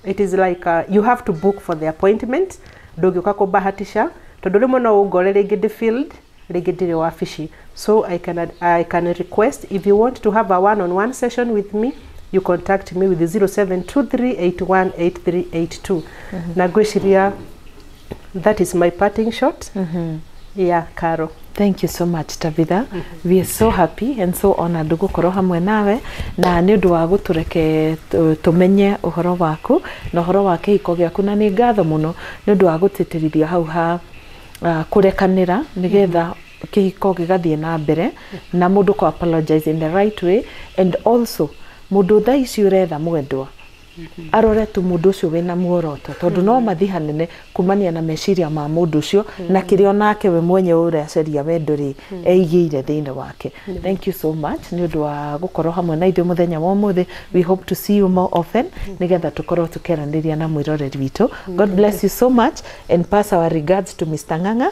It is like you have to book for the appointment. Ndũngĩũka kũbahatisha, tondũ rĩmwe no ũngore rĩngĩ ndĩ field, rĩngĩ ndirĩ wabici. So I can request, if you want to have a one on one session with me, you contact me with 0723818382. Na ngwĩciria that is my parting shot. Yeah, Caro. Thank you so much, Tabitha. We are so happy and so honored gũkorwo hamwe nawe na nĩ ũndũ wa gũtũreke tũmenye ũhoro waku na ũhoro wa kĩhiko gĩaku, na nĩ ngatho mũno nĩ ũndũ wa gũtĩtĩrithia hau ha kũrekanĩra nĩgetha kĩhiko gĩgathiĩ na mbere, na mũndũ kũ apologize in the right way. And also mũndũ thaa ici ũretha mwendwa arore tu mũndũ ũcio wĩna muoroto, tondũ no mathi hanene kumania na meciria ma mũndũ ũcio na kĩrĩa onake we mwenyewe ũracaria wendo rĩ eigĩire thĩinĩ wake. Thank you so much nĩ ũndũ wa gũkorwo hamwe na ithuĩ mũthenya wa ũmũthĩ. We hope to see you more often nĩgetha tũkorwo tũkĩaranĩria na mwĩroreri witũ. God bless you so much and pass our regards to Mr. Ng'ang'a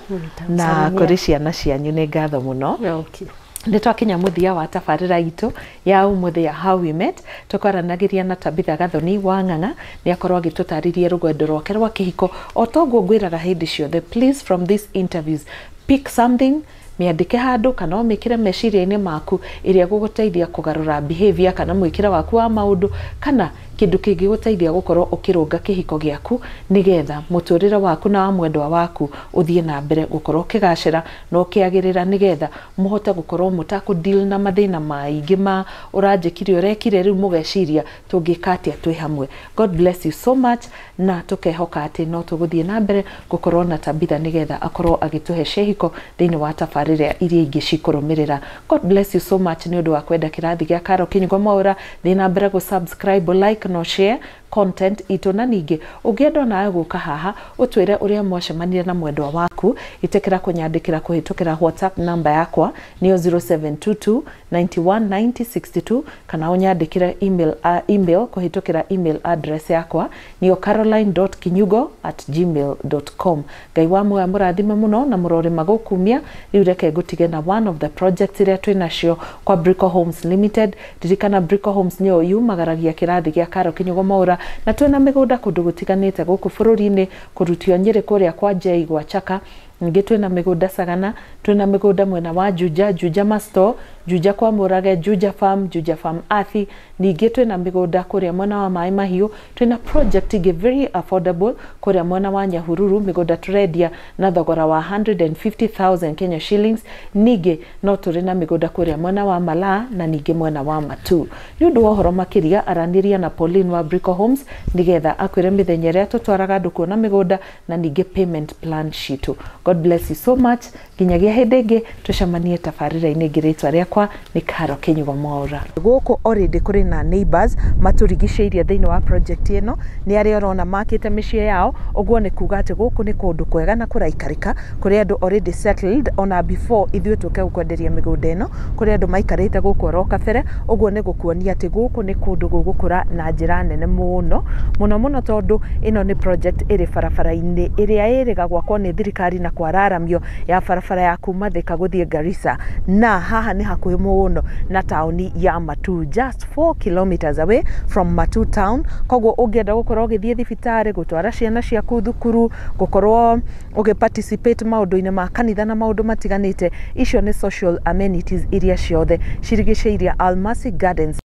na kũrĩ ciana cianyu. Nĩ ngatho mũno. Okay. Nĩ twakinya mũthia wa tabarĩra itũ ya ũmũthĩ ya How We Met. Tũkwaranagĩria na Tabitha Gathoni wa Ng'ang'a. Nĩ akorwo agĩtũtarĩria rũgendo rwake rwa kĩhiko. O toguo ngwĩraga hĩndĩ ciothe, please, from these interviews pick something, mĩandĩke handũ kana ũmĩkĩre meciria-inĩ maku ĩrĩa gũgũteithia kũgarũra behavior kana mwĩkĩre waku wa maũndũ, kana kĩndũ kĩngĩgũteithia gũkorwo ũkĩrũnga kĩhiko gĩaku nĩgetha mũtũrĩre waku na wa mwendwa waku ũthiĩ na mbere gũkorwo ũkĩgacĩra na ũkĩagĩrĩra, nĩgetha mũhote gũkorwo mũtakũ deal na mathĩna maingĩ ma ũranjĩkire, ũrekire, rĩu mũgeciria tũngĩka atĩa twĩ hamwe. God bless you so much, na tũkehoka atĩ no tũgũthiĩ na mbere gũkorwo na Tabitha nĩgetha akorwo agĩtũhe cehiko thĩinĩ wa tabarĩra iria ingĩ cikũrũmĩrĩra. God bless you so much nĩ ũndũ wa kwenda kĩrathi gĩa Karo Kĩnyugo Mwaũra. Thiĩ na mbere gũ subscribe, like no share content itũ, na ningĩ ũngĩenda onawe gũka haha ũtwĩre ũrĩa mwacemanirie na mwendwa waku, ĩtĩkĩra kũnyandĩkĩra kũhĩtũkĩra WhatsApp namba yakwa, nĩyo 0722 919062, kana ũnyandĩkĩre email kũhĩtũkĩra email address yakwa, nĩyo caroline.kinyugo@gmail.com. Ngai wa muoya mũrathime mũno na mũrore magũkumia. Rĩu reke ngũtige na one of the projects iria twĩ nacio kwa Brico Homes Limited. Ririkana Brico Homes nĩyo yumagaragia kĩrathi gĩa Karo Kinyugo Mwaũra, na twĩna mĩgũnda kũndũ gũtiganĩte gũkũ bũrũri-inĩ, kũrutio Nyĩrĩ kũrĩa kwa Njei gwa Chaka, ningĩ twĩna mĩgũnda Sagana, twĩna mĩgũnda mwena wa Juja, Juja Masto. Juja kwa Mũrage, Juja Farm, Juja Farm Athi. Ningĩ twĩna mĩgũnda kũrĩa mwena wa Maĩ Mahiũ, twĩna project ĩngĩ very affordable kũrĩa mwena wa Nyahururu, mĩgũnda tũrendia na thogora wa 150,000 Kenya shillings. Ningĩ no tũrĩ na mĩgũnda kũrĩa mwena wa Malaa na ningĩ mwena wa Matu. Nĩ ũndũ wa ũhoro makĩria, aranĩria na Pauline wa Brico Homes nĩgetha akwĩre mĩthenya ĩrĩa tũtwaraga andũ kuona mĩgũnda na ningĩ payment plan citũ. God bless you so much. Nginyagia hĩndĩ ĩngĩ tũcemanie tabarĩra-inĩ ĩngĩ. Rĩtwa rĩakwa nĩ Karo Kĩnyugo Mwaũra. Gũkũ already kũrĩ na neighbors matũrigicĩirie thĩinĩ wa project ĩno, nĩ arĩa ũrona makĩte mĩciĩ yao. Ũguo nĩ kuga atĩ gũkũ nĩ kũndũ kwega na kũraikarĩka, kũrĩ andũ already settled ona before ithuĩ tũke gũkwenderia mĩgũnda ĩno, kũrĩ andũ maikarĩte gũkũ oro kabere. Ũguo nĩ gũkuonia atĩ gũkũ nĩ kũndũ gũgũkũra na njĩra nene mũno mũno mũno, tondũ ĩno nĩ project ĩrĩ barabara-inĩ ĩrĩa ĩrĩga gwakwo nĩ thirikari na kwararamio ya barabara ya kuma Thika gũthiĩ Garissa, na haha nĩ hakuhĩ mũno na taũni ya Matu, just 4 kilometers away from Matu town. Koguo ũngĩenda gũkorwo ũgĩthiĩ thibitarĩ, gũtwara ciana ciaku thukuru, gũkorwo ũgĩ participate maũndũ-inĩ ma kanitha na maũndũ matiganĩte, icio nĩ social amenities iria ciothe cirigicĩirie Almasi Gardens.